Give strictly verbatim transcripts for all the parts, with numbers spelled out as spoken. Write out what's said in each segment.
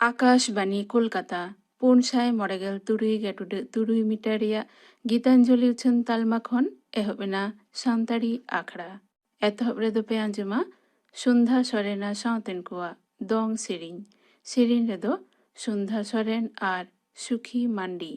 ᱟᱠᱟᱥᱵᱟᱱᱤ ᱠᱳᱞᱠᱟᱛᱟ, ᱯᱩᱱ ᱥᱟᱭ ᱢᱚᱬᱮ ᱜᱮᱞ ᱛᱩᱨᱩᱭ ᱜᱮ ᱴᱩᱰᱟᱹᱜ ᱛᱩᱨᱩᱭ ᱢᱤᱴᱟᱨ ᱨᱮᱭᱟᱜ ᱜᱤᱛᱟᱧᱡᱚᱞᱤ ᱩᱪᱷᱟᱹᱱ ᱛᱟᱞᱢᱟ ᱠᱷᱚᱱ ᱮᱦᱚᱵ ᱮᱱᱟ ᱥᱟᱱᱛᱟᱲᱤ ᱟᱠᱷᱲᱟ᱾ ᱮᱛᱚᱦᱚᱵ ᱨᱮᱫᱚ ᱯᱮ ᱟᱸᱡᱚᱢᱟ ᱥᱩᱱᱫᱷᱟ ᱥᱚᱨᱮᱱᱟᱜ ᱥᱟᱶᱛᱮᱱ ᱠᱚᱣᱟᱜ ᱫᱚᱝ ᱥᱮᱨᱮᱧ᱾ ᱥᱮᱨᱮᱧ ᱨᱮᱫᱚ ᱥᱩᱱᱫᱷᱟ ᱥᱚᱨᱮᱱ ᱟᱨ ᱥᱩᱠᱷᱤ ᱢᱟᱱᱰᱤ᱾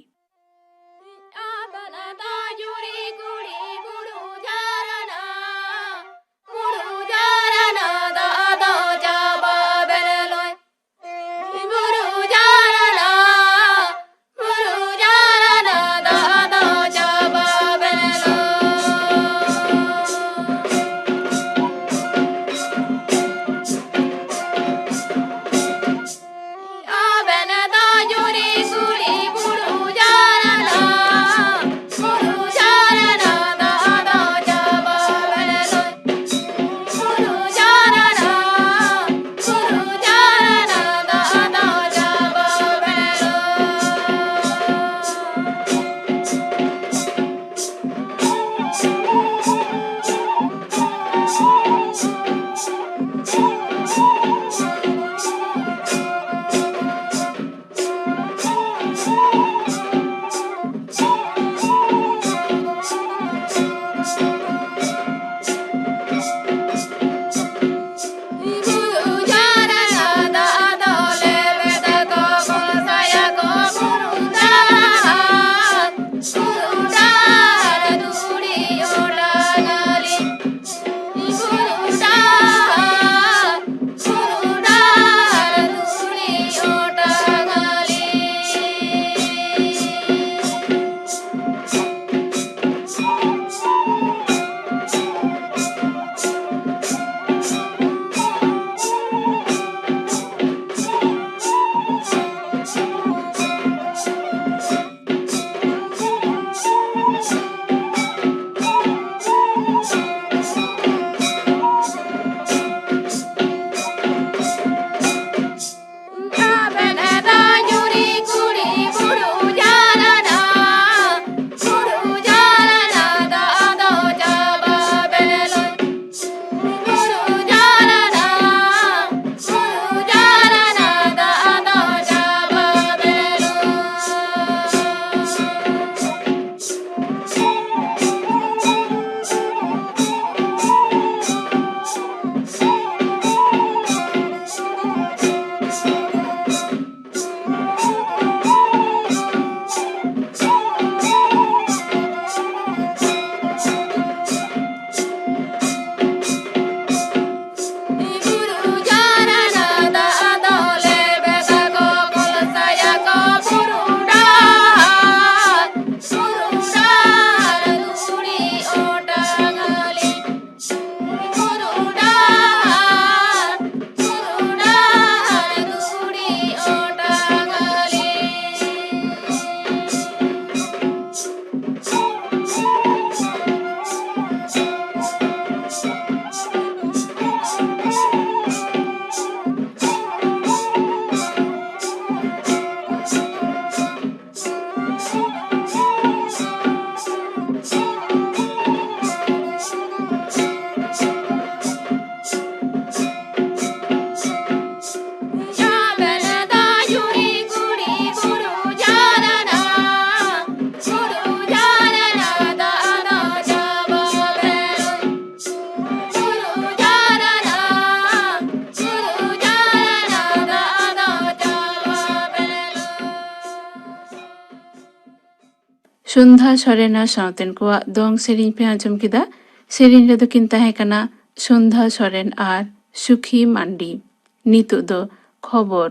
ᱥᱩᱱᱫᱷᱟ ᱥᱚᱨᱮᱱ ᱟᱨ ᱥᱟᱶᱛᱮᱱ ᱠᱚᱣᱟᱜ ᱫᱚᱝ ᱥᱮᱨᱮᱧ ᱯᱮ ᱟᱸᱡᱚᱢ ᱠᱮᱫᱟ᱾ ᱥᱮᱨᱮᱧ ᱨᱮᱫᱚ ᱠᱤᱱ ᱛᱟᱦᱮᱸ ᱠᱟᱱᱟ ᱥᱩᱱᱫᱷᱟ ᱥᱚᱨᱮᱱ ᱟᱨ ᱥᱩᱠᱷᱤ ᱢᱟᱱᱰᱤ᱾ ᱱᱤᱛᱚᱜ ᱫᱚ ᱠᱷᱚᱵᱚᱨ᱾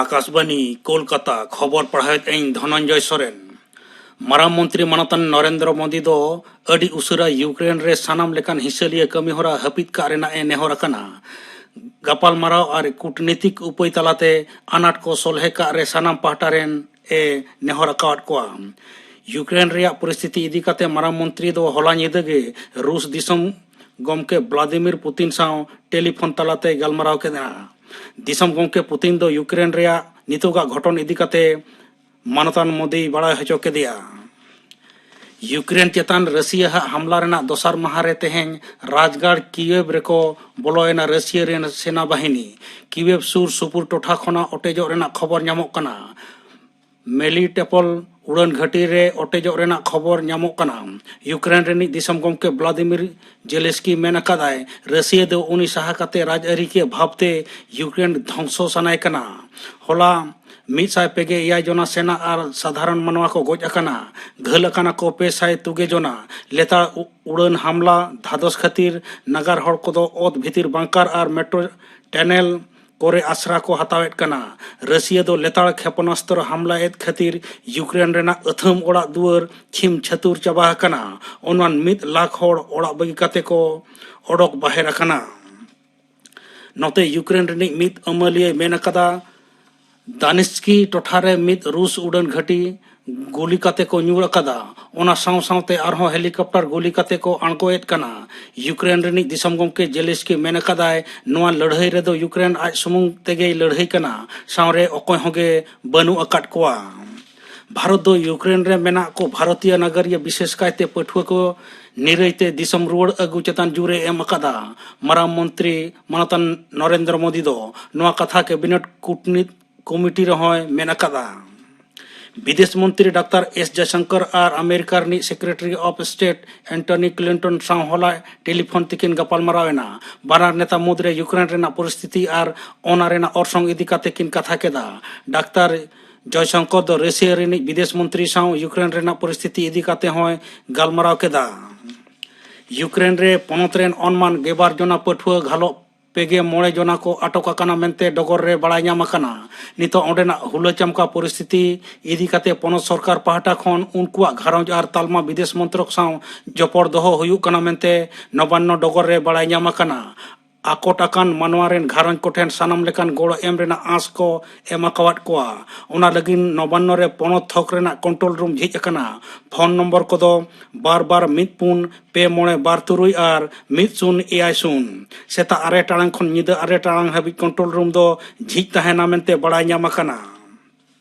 ᱟᱠᱟᱥᱵᱟᱱᱤ, ᱠᱳᱞᱠᱟᱛᱟ, ᱠᱷᱚᱵᱚᱨ ᱯᱟᱲᱦᱟᱣᱮᱫ ᱟᱹᱧ ᱫᱷᱚᱱᱚᱱᱡᱚᱭ ᱥᱚᱨᱮᱱ᱾ ᱢᱟᱨᱟᱝ ᱢᱚᱱᱛᱨᱤ ᱢᱟᱱᱚᱛᱟᱱ ᱱᱚᱨᱮᱱᱫᱨᱚ ᱢᱳᱫᱤ ᱫᱚ ᱟᱹᱰᱤ ᱩᱥᱟᱹᱨᱟ ᱭᱩᱠᱨᱮᱱ ᱨᱮ ᱥᱟᱱᱟᱢ ᱞᱮᱠᱟᱱ ᱦᱤᱥᱟᱹᱞᱤᱭᱟᱹ ᱠᱟᱹᱢᱤᱦᱚᱨᱟ ᱦᱟᱹᱯᱤᱫ ᱠᱟᱜ ᱨᱮᱱᱟᱜ ᱮ ᱱᱮᱦᱚᱨ ᱟᱠᱟᱱᱟ᱾ ᱜᱟᱯᱟᱞᱢᱟᱨᱟᱣ ᱟᱨ ᱠᱩᱴᱱᱤᱛᱤᱠ ᱩᱯᱟᱹᱭ ᱛᱟᱞᱟᱛᱮ ᱟᱱᱟᱴ ᱠᱚ ᱥᱚᱞᱦᱮ ᱠᱟᱜ ᱨᱮ ᱥᱟᱱᱟᱢ ᱯᱟᱦᱴᱟ ᱨᱮᱱ ᱮ ᱱᱮᱦᱚᱨ ᱟᱠᱟᱣᱟᱫ ᱠᱚᱣᱟ᱾ ᱭᱩᱠᱨᱮᱱ ᱨᱮᱭᱟᱜ ᱯᱚᱨᱤᱥᱛᱷᱤᱛᱤ ᱤᱫᱤ ᱠᱟᱛᱮ ᱢᱟᱨᱟᱝ ᱢᱚᱱᱛᱨᱤ ᱫᱚ ᱦᱚᱞᱟ ᱧᱤᱫᱟᱹ ᱜᱮ ᱨᱩᱥ ᱫᱤᱥᱚᱢ ᱜᱚᱢᱠᱮ ᱵᱷᱞᱟᱫᱤᱢᱤᱨ ᱯᱩᱛᱤᱱ ᱥᱟᱶ ᱴᱮᱞᱤᱯᱷᱳᱱ ᱛᱟᱞᱟᱛᱮ ᱜᱟᱞᱢᱟᱨᱟᱣ ᱠᱮᱫᱟ᱾ ᱫᱤᱥᱚᱢ ᱜᱚᱢᱠᱮ ᱯᱩᱛᱤᱱ ᱫᱚ ᱭᱩᱠᱨᱮᱱ ᱨᱮᱭᱟᱜ ᱱᱤᱛᱚᱜᱟᱜ ᱜᱷᱚᱴᱚᱱ ᱤᱫᱤ ᱠᱟᱛᱮ ᱢᱟᱱᱚᱛᱟᱱ ᱢᱳᱫᱤᱭ ᱵᱟᱲᱟᱭ ᱦᱚᱪᱚ ᱠᱮᱫᱮᱭᱟ᱾ ᱭᱩᱠᱨᱮᱱ ᱪᱮᱛᱟᱱ ᱨᱟᱹᱥᱤᱭᱟ ᱦᱟᱜ ᱦᱟᱢᱞᱟ ᱨᱮᱱᱟᱜ ᱫᱚᱥᱟᱨ ᱢᱟᱦᱟ ᱨᱮ ᱛᱮᱦᱮᱧ ᱨᱟᱡᱽᱜᱟᱲ ᱠᱤᱭᱮᱵ ᱨᱮᱠᱚ ᱵᱚᱞᱚᱭᱮᱱᱟ ᱨᱟᱹᱥᱤᱭᱟ ᱨᱮᱱ ᱥᱮᱱᱟ ᱵᱟᱦᱤᱱᱤ᱾ ᱠᱤᱭᱮᱵ ᱥᱩᱨ ᱥᱩᱯᱩᱨ ᱴᱚᱴᱷᱟ ᱠᱷᱚᱱᱟᱜ ᱚᱴᱮᱡᱚᱜ ᱨᱮᱱᱟᱜ ᱠᱷᱚᱵᱚᱨ ᱧᱟᱢᱚᱜ ᱠᱟᱱᱟ᱾ ᱢᱮᱞᱤᱴᱮᱯᱚᱞ ᱩᱲᱟᱹᱱ ᱜᱷᱟᱹᱴᱤ ᱨᱮ ᱚᱴᱮᱡᱚᱜ ᱨᱮᱱᱟᱜ ᱠᱷᱚᱵᱚᱨ ᱧᱟᱢᱚᱜ ᱠᱟᱱᱟ᱾ ᱭᱩᱠᱨᱮᱱ ᱨᱤᱱᱤᱡ ᱫᱤᱥᱚᱢ ᱜᱚᱢᱠᱮ ᱵᱷᱞᱟᱫᱤᱢᱤᱨ ᱡᱮᱞᱮᱥᱠᱤ ᱢᱮᱱ ᱟᱠᱟᱫᱟᱭ, ᱨᱟᱹᱥᱤᱭᱟ ᱫᱚ ᱩᱱᱤ ᱥᱟᱦᱟ ᱠᱟᱛᱮ ᱨᱟᱡᱽᱟᱹᱨᱤᱠᱤᱭᱟᱹ ᱵᱷᱟᱵᱽᱛᱮ ᱭᱩᱠᱨᱮᱱ ᱫᱷᱚᱝᱥᱚ ᱥᱟᱱᱟᱭ ᱠᱟᱱᱟ᱾ ᱦᱚᱞᱟ ᱢᱤᱫ ᱥᱟᱭ ᱯᱮ ᱜᱮᱞ ᱮᱭᱟᱭ ᱡᱚᱱᱟ ᱥᱮᱱᱟ ᱟᱨ ᱥᱟᱫᱷᱟᱨᱚᱱ ᱢᱟᱱᱣᱟ ᱠᱚ ᱜᱚᱡ ᱟᱠᱟᱱᱟ᱾ ᱜᱷᱟᱹᱞ ᱟᱠᱟᱱᱟ ᱠᱚ ᱯᱮ ᱥᱟᱭ ᱛᱩᱜᱮ ᱡᱚᱱᱟ᱾ ᱞᱮᱛᱟᱲ ᱩ-, ᱩᱲᱟᱹᱱ ᱦᱟᱢᱞᱟ ᱫᱷᱟᱫᱚᱥ ᱠᱷᱟᱹᱛᱤᱨ ᱱᱟᱜᱟᱨ ᱦᱚᱲ ᱠᱚᱫᱚ ᱚᱛ ᱵᱷᱤᱛᱤᱨ ᱵᱟᱝᱠᱟᱨ ᱟᱨ ᱢᱮᱴᱨᱳ ᱴᱟᱱᱮᱞ ᱠᱚᱨᱮ ᱟᱥᱨᱟ ᱠᱚ ᱦᱟᱛᱟᱣᱮᱫ ᱠᱟᱱᱟ᱾ ᱨᱟᱹᱥᱤᱭᱟ ᱫᱚ ᱞᱮᱛᱟᱲ ᱠᱷᱮᱯᱚᱱᱟᱥᱛᱨᱚ ᱦᱟᱢᱞᱟᱭᱮᱫ ᱠᱷᱟᱹᱛᱤᱨ ᱭᱩᱠᱨᱮᱱ ᱨᱮᱱᱟᱜ ᱟᱹᱛᱷᱟᱹᱢ ᱚᱲᱟᱜ ᱫᱩᱣᱟᱹᱨ ᱪᱷᱤᱢ ᱪᱷᱟᱹᱛᱩᱨ ᱪᱟᱵᱟ ᱟᱠᱟᱱᱟ᱾ ᱚᱱᱩᱢᱟᱱ ᱢᱤᱫ ᱞᱟᱠᱷ ᱦᱚᱲ ᱚᱲᱟᱜ ᱵᱟᱹᱜᱤ ᱠᱟᱛᱮ ᱠᱚ ᱚᱰᱚᱠ ᱵᱟᱦᱮᱨ ᱟᱠᱟᱱᱟ᱾ ᱱᱚᱛᱮ ᱭᱩᱠᱨᱮᱱ ᱨᱤᱱᱤᱡ ᱢᱤᱫ ᱟᱹᱢᱟᱹᱞᱤᱭᱟᱹᱭ ᱢᱮᱱ ᱟᱠᱟᱫᱟ, ᱫᱟᱱᱤᱥᱠᱤ ᱴᱚᱴᱷᱟ ᱨᱮ ᱢᱤᱫ ᱨᱩᱥ ᱩᱰᱟᱹᱱ ᱜᱷᱟᱹᱴᱤ ᱜᱩᱞᱤ ᱠᱟᱛᱮ ᱠᱚ ᱧᱩᱨ ᱟᱠᱟᱫᱟ᱾ ᱚᱱᱟ ᱥᱟᱶ ᱥᱟᱶᱛᱮ ᱟᱨᱦᱚᱸ ᱦᱮᱞᱤᱠᱚᱯᱴᱟᱨ ᱜᱩᱞᱤ ᱠᱟᱛᱮ ᱠᱚ ᱟᱬᱜᱚᱭᱮᱫ ᱠᱟᱱᱟ᱾ ᱭᱩᱠᱨᱮᱱ ᱨᱤᱱᱤᱡ ᱫᱤᱥᱚᱢ ᱜᱚᱢᱠᱮ ᱡᱮᱞᱮᱥᱠᱤ ᱢᱮᱱ ᱟᱠᱟᱫᱟᱭ, ᱱᱚᱣᱟ ᱞᱟᱹᱲᱦᱟᱹᱭ ᱨᱮᱫᱚ ᱭᱩᱠᱨᱮᱱ ᱟᱡ ᱥᱩᱢᱩᱝ ᱛᱮᱜᱮᱭ ᱞᱟᱹᱲᱦᱟᱹᱭ ᱠᱟᱱᱟ, ᱥᱟᱶᱨᱮ ᱚᱠᱚᱭ ᱦᱚᱸᱜᱮ ᱵᱟᱹᱱᱩᱜ ᱟᱠᱟᱫ ᱠᱚᱣᱟ᱾ ᱵᱷᱟᱨᱚᱛ ᱫᱚ ᱭᱩᱠᱨᱮᱱ ᱨᱮ ᱢᱮᱱᱟᱜ ᱠᱚ ᱵᱷᱟᱨᱚᱛᱤᱭᱚ ᱱᱟᱜᱟᱨᱤᱭᱟᱹ, ᱵᱤᱥᱮᱥ ᱠᱟᱭᱛᱮ ᱯᱟᱹᱴᱷᱩᱣᱟᱹ ᱠᱚ ᱱᱤᱨᱟᱹᱭ ᱛᱮ ᱫᱤᱥᱚᱢ ᱨᱩᱣᱟᱹᱲ ᱟᱹᱜᱩ ᱪᱮᱛᱟᱱ ᱡᱳᱨ ᱮ ᱮᱢ ᱟᱠᱟᱫᱟ᱾ ᱢᱟᱨᱟᱝ ᱢᱚᱱᱛᱨᱤ ᱢᱟᱱᱚᱛᱟᱱ ᱱᱚᱨᱮᱱᱫᱨᱚ ᱢᱳᱫᱤ ᱫᱚ ᱱᱚᱣᱟ ᱠᱟᱛᱷᱟ ᱠᱮᱵᱤᱱᱮᱴ ᱠᱩᱴᱱᱤᱛ ᱠᱚᱢᱤᱴᱤ ᱨᱮᱦᱚᱸᱭ ᱢᱮᱱ ᱟᱠᱟᱫᱟ᱾ ᱵᱤᱫᱮᱥ ᱢᱚᱱᱛᱨᱤ ᱰᱟᱠᱛᱟᱨ ᱮᱥ ᱡᱚᱭᱥᱚᱝᱠᱚᱨ ᱟᱨ ᱟᱢᱮᱨᱤᱠᱟ ᱨᱤᱱᱤᱡ ᱥᱮᱠᱨᱮᱴᱟᱨᱤ ᱚᱯᱷ ᱥᱴᱮᱴ ᱮᱱᱴᱚᱱᱤ ᱠᱞᱤᱱᱴᱚᱱ ᱥᱟᱶ ᱦᱚᱞᱟ ᱴᱮᱞᱤᱯᱷᱳᱱ ᱛᱮᱠᱤᱱ ᱜᱟᱯᱟᱞᱢᱟᱨᱟᱣ ᱮᱱᱟ᱾ ᱵᱟᱱᱟᱨ ᱱᱮᱛᱟ ᱢᱩᱫᱽᱨᱮ ᱭᱩᱠᱨᱮᱱ ᱨᱮᱱᱟᱜ ᱯᱚᱨᱤᱥᱛᱷᱤᱛᱤ ᱟᱨ ᱚᱱᱟ ᱨᱮᱱᱟᱜ ᱚᱨᱥᱚᱝ ᱤᱫᱤ ᱠᱟᱛᱮ ᱠᱤᱱ ᱠᱟᱛᱷᱟ ᱠᱮᱫᱟ᱾ ᱰᱟᱠᱛᱟᱨ ᱡᱚᱭᱥᱚᱝᱠᱚᱨ ᱫᱚ ᱨᱟᱥᱤᱭᱟ ᱨᱤᱱᱤᱡ ᱵᱤᱫᱮᱥ ᱢᱚᱱᱛᱨᱤ ᱥᱟᱶ ᱭᱩᱠᱨᱮᱱ ᱨᱮᱱᱟᱜ ᱯᱚᱨᱤᱥᱛᱷᱤᱛᱤ ᱤᱫᱤ ᱠᱟᱛᱮ ᱦᱚᱸᱭ ᱜᱟᱞᱢᱟᱨᱟᱣ ᱠᱮᱫᱟ᱾ ᱭᱩᱠᱨᱮᱱ ᱨᱮ ᱯᱚᱱᱚᱛ ᱨᱮᱱ ᱚᱱᱢᱟᱱ ᱜᱮᱵᱟᱨ ᱡᱚᱱᱟ ᱯᱟᱹᱴᱷᱩᱣᱟᱹ ᱜᱷᱟᱞᱚᱜ ᱯᱮᱜᱮ ᱢᱚᱬᱮ ᱡᱚᱱᱟ ᱠᱚ ᱟᱴᱚᱠ ᱟᱠᱟᱱᱟ ᱢᱮᱱᱛᱮ ᱰᱚᱜᱚᱨ ᱨᱮ ᱵᱟᱲᱟᱭ ᱧᱟᱢ ᱟᱠᱟᱱᱟ᱾ ᱱᱤᱛᱚᱜ ᱚᱸᱰᱮᱱᱟᱜ ᱦᱩᱞᱟᱹ ᱪᱟᱢᱠᱟ ᱯᱚᱨᱤᱥᱛᱷᱤᱛᱤ ᱤᱫᱤ ᱠᱟᱛᱮ ᱯᱚᱱᱚᱛ ᱥᱚᱨᱠᱟᱨ ᱯᱟᱦᱴᱟ ᱠᱷᱚᱱ ᱩᱱᱠᱩᱣᱟᱜ ᱜᱷᱟᱨᱚᱸᱡᱽ ᱟᱨ ᱛᱟᱞᱢᱟ ᱵᱤᱫᱮᱥ ᱢᱚᱱᱛᱨᱚᱠ ᱥᱟᱶ ᱡᱚᱯᱚᱲ ᱫᱚᱦᱚ ᱦᱩᱭᱩᱜ ᱠᱟᱱᱟ ᱢᱮᱱᱛᱮ ᱱᱚᱵᱟᱱᱱᱚ ᱰᱚᱜᱚᱨ ᱨᱮ ᱵᱟᱲᱟᱭ ᱧᱟᱢ ᱟᱠᱟᱱᱟ᱾ ᱟᱠᱚᱴ ᱟᱠᱟᱱ ᱢᱟᱱᱣᱟ ᱨᱮᱱ ᱜᱷᱟᱨᱚᱸᱡᱽ ᱠᱚᱴᱷᱮᱱ ᱥᱟᱱᱟᱢ ᱞᱮᱠᱟᱱ ᱜᱚᱲᱚ ᱮᱢ ᱨᱮᱱᱟᱜ ᱟᱸᱥ ᱠᱚ ᱮᱢ ᱟᱠᱟᱣᱟᱫ ᱠᱚᱣᱟ᱾ ᱚᱱᱟ ᱞᱟᱹᱜᱤᱫ ᱱᱚᱵᱟᱱᱱᱚ ᱨᱮ ᱯᱚᱱᱚᱛ ᱛᱷᱚᱠ ᱨᱮᱱᱟᱜ ᱠᱚᱱᱴᱨᱳᱞ ᱨᱩᱢ ᱡᱷᱤᱡ ᱟᱠᱟᱱᱟ᱾ ᱯᱷᱳᱱ ᱱᱚᱢᱵᱚᱨ ᱠᱚᱫᱚ ᱵᱟᱨ ᱵᱟᱨ ᱢᱤᱫ ᱯᱩᱱ ᱯᱮ ᱢᱚᱬᱮ ᱵᱟᱨ ᱛᱩᱨᱩᱭ ᱟᱨ ᱢᱤᱫ ᱥᱩᱱ ᱮᱭᱟᱭ ᱥᱩᱱ᱾ ᱥᱮᱛᱟᱜ ᱟᱨᱮ ᱴᱟᱲᱟᱝ ᱠᱷᱚᱱ ᱧᱤᱫᱟᱹ ᱟᱨᱮ ᱴᱟᱲᱟᱝ ᱦᱟᱹᱵᱤᱡ ᱠᱚᱱᱴᱨᱳᱞ ᱨᱩᱢ ᱫᱚ ᱡᱷᱤᱡ ᱛᱟᱦᱮᱱᱟ ᱢᱮᱱᱛᱮ ᱵᱟᱲᱟᱭ ᱧᱟᱢ ᱟᱠᱟᱱᱟ᱾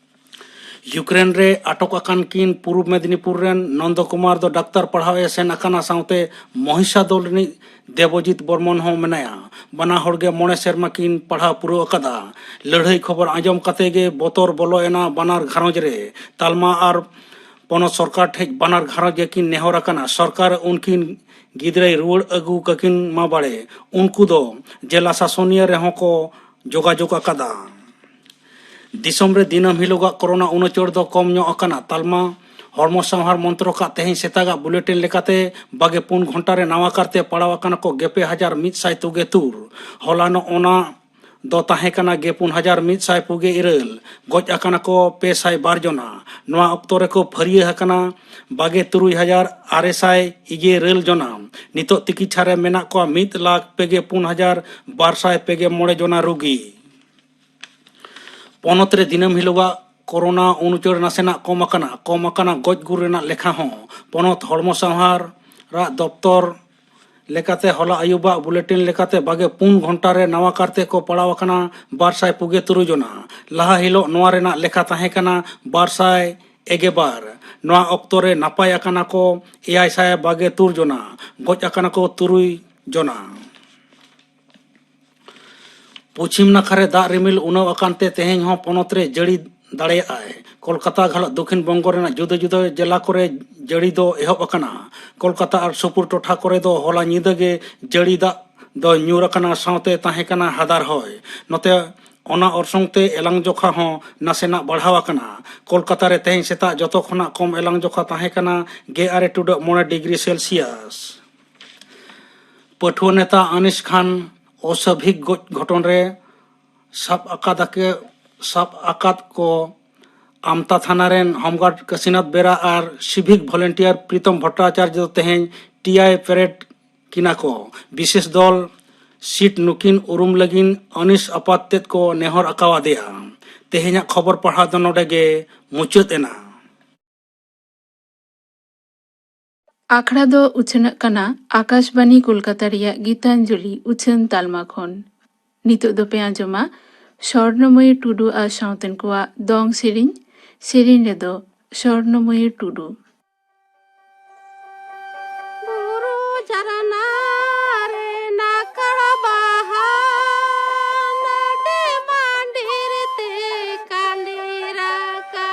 ᱭᱩᱠᱨᱮᱱ ᱨᱮ ᱟᱴᱚᱠ ᱟᱠᱟᱱ ᱠᱤᱱ ᱯᱩᱨᱩᱵ ᱢᱮᱫᱤᱱᱤᱯᱩᱨ ᱨᱮᱱ ᱱᱚᱱᱫᱚ ᱠᱩᱢᱟᱨ ᱫᱚ ᱰᱟᱠᱛᱟᱨ ᱯᱟᱲᱦᱟᱣ ᱮ ᱥᱮᱱ ᱟᱠᱟᱱᱟ ᱥᱟᱶᱛᱮ ᱢᱚᱦᱤᱥᱟᱫᱚᱞ ᱨᱤᱱᱤᱡ ᱫᱮᱵᱚᱡᱤᱛ ᱵᱚᱨᱢᱚᱱ ᱦᱚᱸ ᱢᱮᱱᱟᱭᱟ᱾ ᱵᱟᱱᱟ ᱦᱚᱲ ᱜᱮ ᱢᱚᱬᱮ ᱥᱮᱨᱢᱟ ᱠᱤᱱ ᱯᱟᱲᱦᱟᱣ ᱯᱩᱨᱟᱹᱣ ᱟᱠᱟᱫᱟ᱾ ᱞᱟᱹᱲᱦᱟᱹᱭ ᱠᱷᱚᱵᱚᱨ ᱟᱸᱡᱚᱢ ᱠᱟᱛᱮ ᱜᱮ ᱵᱚᱛᱚᱨ ᱵᱚᱞᱚ ᱮᱱᱟ ᱵᱟᱱᱟᱨ ᱜᱷᱟᱨᱚᱸᱡᱽ ᱨᱮ᱾ ᱛᱟᱞᱢᱟ ᱟᱨ ᱯᱚᱱᱚᱛ ᱥᱚᱨᱠᱟᱨ ᱴᱷᱮᱱ ᱵᱟᱱᱟᱨ ᱜᱷᱟᱨᱚᱸᱡᱽ ᱜᱮᱠᱤᱱ ᱱᱮᱦᱚᱨ ᱟᱠᱟᱱᱟ ᱥᱚᱨᱠᱟᱨ ᱩᱱᱠᱤᱱ ᱜᱤᱫᱽᱨᱟᱹᱭ ᱨᱩᱣᱟᱹᱲ ᱟᱹᱜᱩ ᱠᱟᱹᱠᱤᱱ ᱢᱟ ᱵᱟᱲᱮ᱾ ᱩᱱᱠᱩ ᱫᱚ ᱡᱮᱞᱟ ᱥᱟᱥᱚᱱᱤᱭᱟᱹ ᱨᱮᱦᱚᱸ ᱠᱚ ᱡᱳᱜᱟᱡᱳᱜᱽ ᱟᱠᱟᱫᱟ᱾ ᱫᱤᱥᱚᱢ ᱨᱮ ᱫᱤᱱᱟᱹᱢ ᱦᱤᱞᱳᱜᱟᱜ ᱠᱳᱨᱳᱱᱟ ᱩᱱᱩᱪᱟᱹᱲ ᱫᱚ ᱠᱚᱢ ᱧᱚᱜ ᱟᱠᱟᱱᱟ᱾ ᱛᱟᱞᱢᱟ ᱦᱚᱲᱢᱚ ᱥᱟᱶᱦᱟᱨ ᱢᱚᱱᱛᱨᱚᱠᱟᱜ ᱛᱮᱦᱮᱧ ᱥᱮᱛᱟᱜᱟᱜ ᱵᱩᱞᱮᱴᱤᱱ ᱞᱮᱠᱟᱛᱮ ᱵᱟᱜᱮ ᱯᱩᱱ ᱜᱷᱚᱱᱴᱟ ᱨᱮ ᱱᱟᱣᱟ ᱠᱟᱨᱛᱮ ᱯᱟᱲᱟᱣ ᱟᱠᱟᱱᱟ ᱠᱚ ᱜᱮᱯᱮ ᱦᱟᱡᱟᱨ ᱢᱤᱫ ᱥᱟᱭ ᱛᱩᱜᱮ ᱛᱩᱨ᱾ ᱦᱚᱞᱟᱱᱚᱜ ᱚᱱᱟ ᱫᱚ ᱛᱟᱦᱮᱸ ᱠᱟᱱᱟ ᱜᱮ ᱯᱩᱱ ᱦᱟᱡᱟᱨ ᱢᱤᱫ ᱥᱟᱭ ᱯᱩᱜᱮ ᱤᱨᱟᱹᱞ᱾ ᱜᱚᱡ ᱟᱠᱟᱱᱟ ᱠᱚ ᱯᱮ ᱥᱟᱭ ᱵᱟᱨ ᱡᱚᱱᱟ᱾ ᱱᱚᱣᱟ ᱚᱠᱛᱚ ᱨᱮᱠᱚ ᱯᱷᱟᱹᱨᱭᱟᱹ ᱟᱠᱟᱱᱟ ᱵᱟᱜᱮ ᱛᱩᱨᱩᱭ ᱦᱟᱡᱟᱨ ᱟᱨᱮ ᱥᱟᱭ ᱤᱜᱮ ᱤᱨᱟᱹᱞ ᱡᱚᱱᱟ᱾ ᱱᱤᱛᱚᱜ ᱛᱤᱠᱤᱪᱷᱟ ᱨᱮ ᱢᱮᱱᱟᱜ ᱠᱚᱣᱟ ᱢᱤᱫ ᱞᱟᱠᱷ ᱯᱮᱜᱮ ᱯᱩᱱ ᱦᱟᱡᱟᱨ ᱵᱟᱨ ᱥᱟᱭ ᱯᱮᱜᱮ ᱢᱚᱬᱮ ᱡᱚᱱᱟ ᱨᱩᱜᱤ᱾ ᱯᱚᱱᱚᱛ ᱨᱮ ᱫᱤᱱᱟᱹᱢ ᱦᱤᱞᱳᱜᱟᱜ ᱠᱳᱨᱳᱱᱟ ᱩᱱᱩᱪᱟᱹᱲ ᱱᱟᱥᱮᱱᱟᱜ ᱠᱚᱢ ᱟᱠᱟᱱᱟ᱾ ᱠᱚᱢ ᱟᱠᱟᱱᱟ ᱜᱚᱡ ᱜᱩᱨ ᱨᱮᱱᱟᱜ ᱞᱮᱠᱷᱟ ᱦᱚᱸ᱾ ᱯᱚᱱᱚᱛ ᱦᱚᱲᱢᱚ ᱥᱟᱶᱦᱟᱨ ᱨᱟᱜ ᱫᱚᱯᱛᱚᱨ ᱞᱮᱠᱟᱛᱮ ᱦᱚᱞᱟ ᱟᱹᱭᱩᱵᱟᱜ ᱵᱩᱞᱮᱴᱤᱱ ᱞᱮᱠᱟᱛᱮ ᱵᱟᱜᱮ ᱯᱩᱱ ᱜᱷᱚᱱᱴᱟ ᱨᱮ ᱱᱟᱣᱟ ᱠᱟᱨᱛᱮ ᱠᱚ ᱯᱟᱲᱟᱣ ᱟᱠᱟᱱᱟ ᱵᱟᱨ ᱥᱟᱭ ᱯᱩᱜᱮ ᱛᱩᱨᱩᱭ ᱡᱚᱱᱟ᱾ ᱞᱟᱦᱟ ᱦᱤᱞᱳᱜ ᱱᱚᱣᱟ ᱨᱮᱱᱟᱜ ᱞᱮᱠᱷᱟ ᱛᱟᱦᱮᱸ ᱠᱟᱱᱟ ᱵᱟᱨ ᱥᱟᱭ ᱮᱜᱮ ᱵᱟᱨ᱾ ᱱᱚᱣᱟ ᱚᱠᱛᱚ ᱨᱮ ᱱᱟᱯᱟᱭ ᱟᱠᱟᱱᱟ ᱠᱚ ᱮᱭᱟᱭ ᱥᱟᱭ ᱵᱟᱜᱮ ᱛᱩᱨ ᱡᱚᱱᱟ᱾ ᱜᱚᱡ ᱟᱠᱟᱱᱟ ᱠᱚ ᱛᱩᱨᱩᱭ ᱡᱚᱱᱟ᱾ ᱯᱚᱪᱷᱤᱢ ᱱᱟᱠᱷᱟ ᱨᱮ ᱫᱟᱜ ᱨᱤᱢᱤᱞ ᱩᱱᱟᱹᱣ ᱟᱠᱟᱱ ᱛᱮ ᱛᱮᱦᱮᱧ ᱦᱚᱸ ᱯᱚᱱᱚᱛ ᱨᱮ ᱡᱟᱹᱲᱤ ᱫᱟᱲᱮᱭᱟᱜᱼᱟᱭ᱾ ᱠᱳᱞᱠᱟᱛᱟ ᱜᱷᱟᱴ ᱫᱚᱠᱷᱤᱱ ᱵᱚᱝᱜᱚ ᱨᱮᱱᱟᱜ ᱡᱩᱫᱟᱹ ᱡᱩᱫᱟᱹ ᱡᱮᱞᱟ ᱠᱚᱨᱮ ᱡᱟᱹᱲᱤ ᱫᱚ ᱮᱦᱚᱵ ᱟᱠᱟᱱᱟ᱾ ᱠᱳᱞᱠᱟᱛᱟ ᱟᱨ ᱥᱩᱯᱩᱨ ᱴᱚᱴᱷᱟ ᱠᱚᱨᱮ ᱫᱚ ᱦᱚᱞᱟ ᱧᱤᱫᱟᱹ ᱜᱮ ᱡᱟᱹᱲᱤ ᱫᱟᱜ ᱫᱚ ᱧᱩᱨ ᱟᱠᱟᱱᱟ, ᱥᱟᱶᱛᱮ ᱛᱟᱦᱮᱸ ᱠᱟᱱᱟ ᱦᱟᱫᱟᱨ ᱦᱚᱭ᱾ ᱱᱚᱛᱮ ᱚᱱᱟ ᱚᱨᱥᱚᱝ ᱛᱮ ᱮᱞᱟᱝ ᱡᱚᱠᱷᱟ ᱦᱚᱸ ᱱᱟᱥᱮᱱᱟᱜ ᱵᱟᱲᱦᱟᱣ ᱟᱠᱟᱱᱟ᱾ ᱠᱳᱞᱠᱟᱛᱟ ᱨᱮ ᱛᱮᱦᱮᱧ ᱥᱮᱛᱟᱜ ᱡᱚᱛᱚ ᱠᱷᱚᱱᱟᱜ ᱠᱚᱢ ᱮᱞᱟᱝ ᱡᱚᱠᱷᱟ ᱛᱟᱦᱮᱸ ᱠᱟᱱᱟ ᱜᱮᱞ ᱟᱨᱮ ᱴᱩᱰᱟᱹᱜ ᱢᱚᱬᱮ ᱰᱤᱜᱽᱨᱤ ᱥᱮᱞᱥᱤᱭᱟᱥ᱾ ᱯᱟᱹᱴᱷᱩᱣᱟᱹ ᱱᱮᱛᱟ ᱟᱱᱤᱥ ᱠᱷᱟᱱ ᱚᱥᱟᱵᱷᱤᱠ ᱜᱚᱡ ᱜᱷᱚᱴᱚᱱ ᱨᱮ ᱥᱟᱵ ᱟᱠᱟᱫᱟᱠᱮ, ᱥᱟᱵ ᱟᱠᱟᱫ ᱠᱚ ᱟᱢᱛᱟ ᱛᱷᱟᱱᱟ ᱨᱮᱱ ᱦᱳᱢᱜᱟᱨᱰ ᱠᱟᱥᱤᱱᱟᱛᱷ ᱵᱮᱨᱟ ᱟᱨ ᱥᱤᱵᱷᱤᱠ ᱵᱷᱚᱞᱮᱱᱴᱤᱭᱟᱨ ᱯᱨᱤᱛᱚᱢ ᱵᱷᱚᱴᱴᱟᱪᱟᱨᱡᱚ ᱫᱚ ᱛᱮᱦᱮᱧ ᱴᱤ ᱟᱭ ᱯᱮᱨᱮᱰ ᱠᱤᱱᱟ ᱠᱚ᱾ ᱵᱤᱥᱮᱥ ᱫᱚᱞ ᱥᱤᱴ ᱱᱩᱠᱤᱱ ᱩᱨᱩᱢ ᱞᱟᱹᱜᱤᱫ ᱟᱹᱱᱤᱥ ᱟᱯᱟᱛ ᱛᱮᱫ ᱠᱚ ᱱᱮᱦᱚᱨ ᱟᱠᱟᱣᱟᱫᱮᱭᱟ᱾ ᱛᱮᱦᱮᱧᱟᱜ ᱠᱷᱚᱵᱚᱨ ᱯᱟᱲᱦᱟᱣ ᱫᱚ ᱱᱚᱰᱮ ᱜᱮ ᱢᱩᱪᱟᱹᱫ ᱮᱱᱟ᱾ ᱟᱠᱷᱲᱟ ᱫᱚ ᱩᱪᱷᱟᱹᱱᱚᱜ ᱠᱟᱱᱟ ᱟᱠᱟᱥᱵᱟᱱᱤ ᱠᱳᱞᱠᱟᱛᱟ ᱨᱮᱭᱟᱜ ᱜᱤᱛᱟᱧᱡᱚᱞᱤ ᱩᱪᱷᱟᱹᱱ ᱛᱟᱞᱢᱟ ᱠᱷᱚᱱ᱾ ᱱᱤᱛᱚᱜ ᱫᱚᱯᱮ ᱟᱸᱡᱚᱢᱟ ᱥᱚᱨᱱᱚᱢᱚᱭᱤ ᱴᱩᱰᱩ ᱟᱨ ᱥᱟᱶᱛᱮᱱ ᱠᱚᱣᱟᱜ ᱫᱚᱝ ᱥᱮᱨᱮᱧ᱾ ᱥᱮᱨᱮᱧ ᱨᱮᱫᱚ ᱥᱚᱨᱱᱚᱢᱚᱭᱤ ᱴᱩᱰᱩ᱾ ᱵᱩᱨᱩ ᱡᱷᱟᱨᱱᱟ ᱨᱮ ᱱᱟᱠᱟᱲ ᱵᱟᱦᱟ, ᱱᱟᱹᱰᱤ ᱢᱟᱹᱰᱤᱨ ᱛᱮ ᱠᱟᱹᱞᱤ ᱨᱟᱠᱟᱵ᱾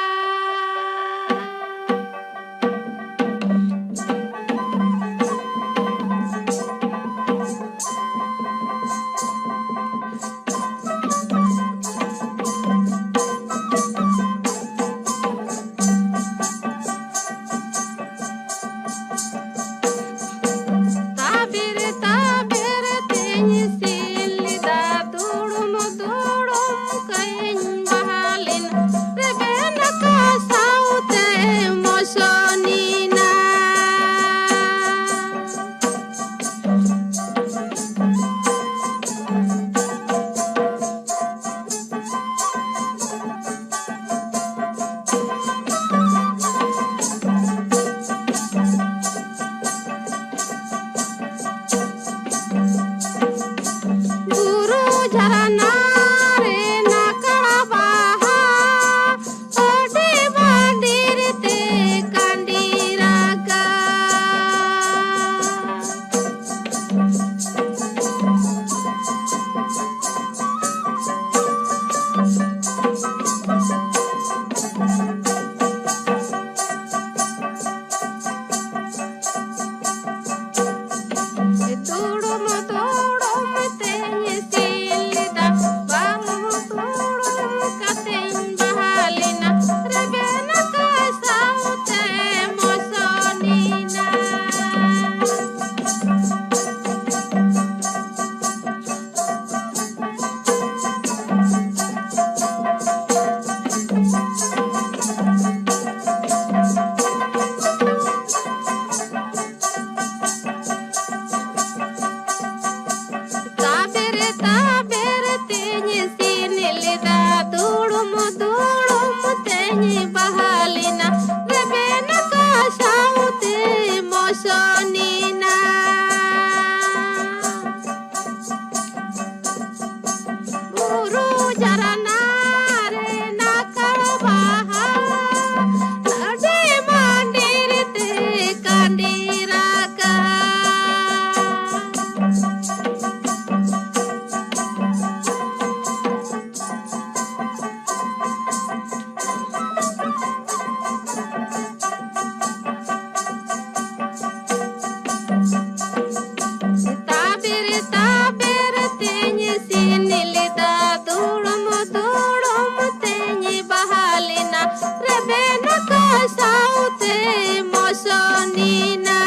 ᱥᱚᱱᱤᱱᱟ᱾ ᱵᱩᱨᱩ ᱡᱷᱟᱨᱱᱟ ᱨᱮ ᱱᱟᱠᱷᱟ ᱵᱟᱦᱟ, ᱟᱹᱰᱤ ᱢᱟᱹᱱᱰᱤᱨ ᱛᱮ ᱠᱟᱸᱰᱤ ᱨᱟᱠᱟᱵ᱾ ᱛᱟᱵᱮᱨ ᱛᱟᱵᱮᱨ ᱛᱮᱧ ᱥᱤᱱ ᱞᱮᱫᱟ, ᱫᱩᱲᱩᱢ ᱫᱩᱲᱩᱢ ᱛᱮᱧ ᱵᱟᱦᱟ ᱞᱮᱱᱟ, ᱨᱮᱵᱮᱱ ᱠᱚ ᱥᱟᱶᱛᱮ ᱢᱚᱥᱚᱱᱤᱱᱟ᱾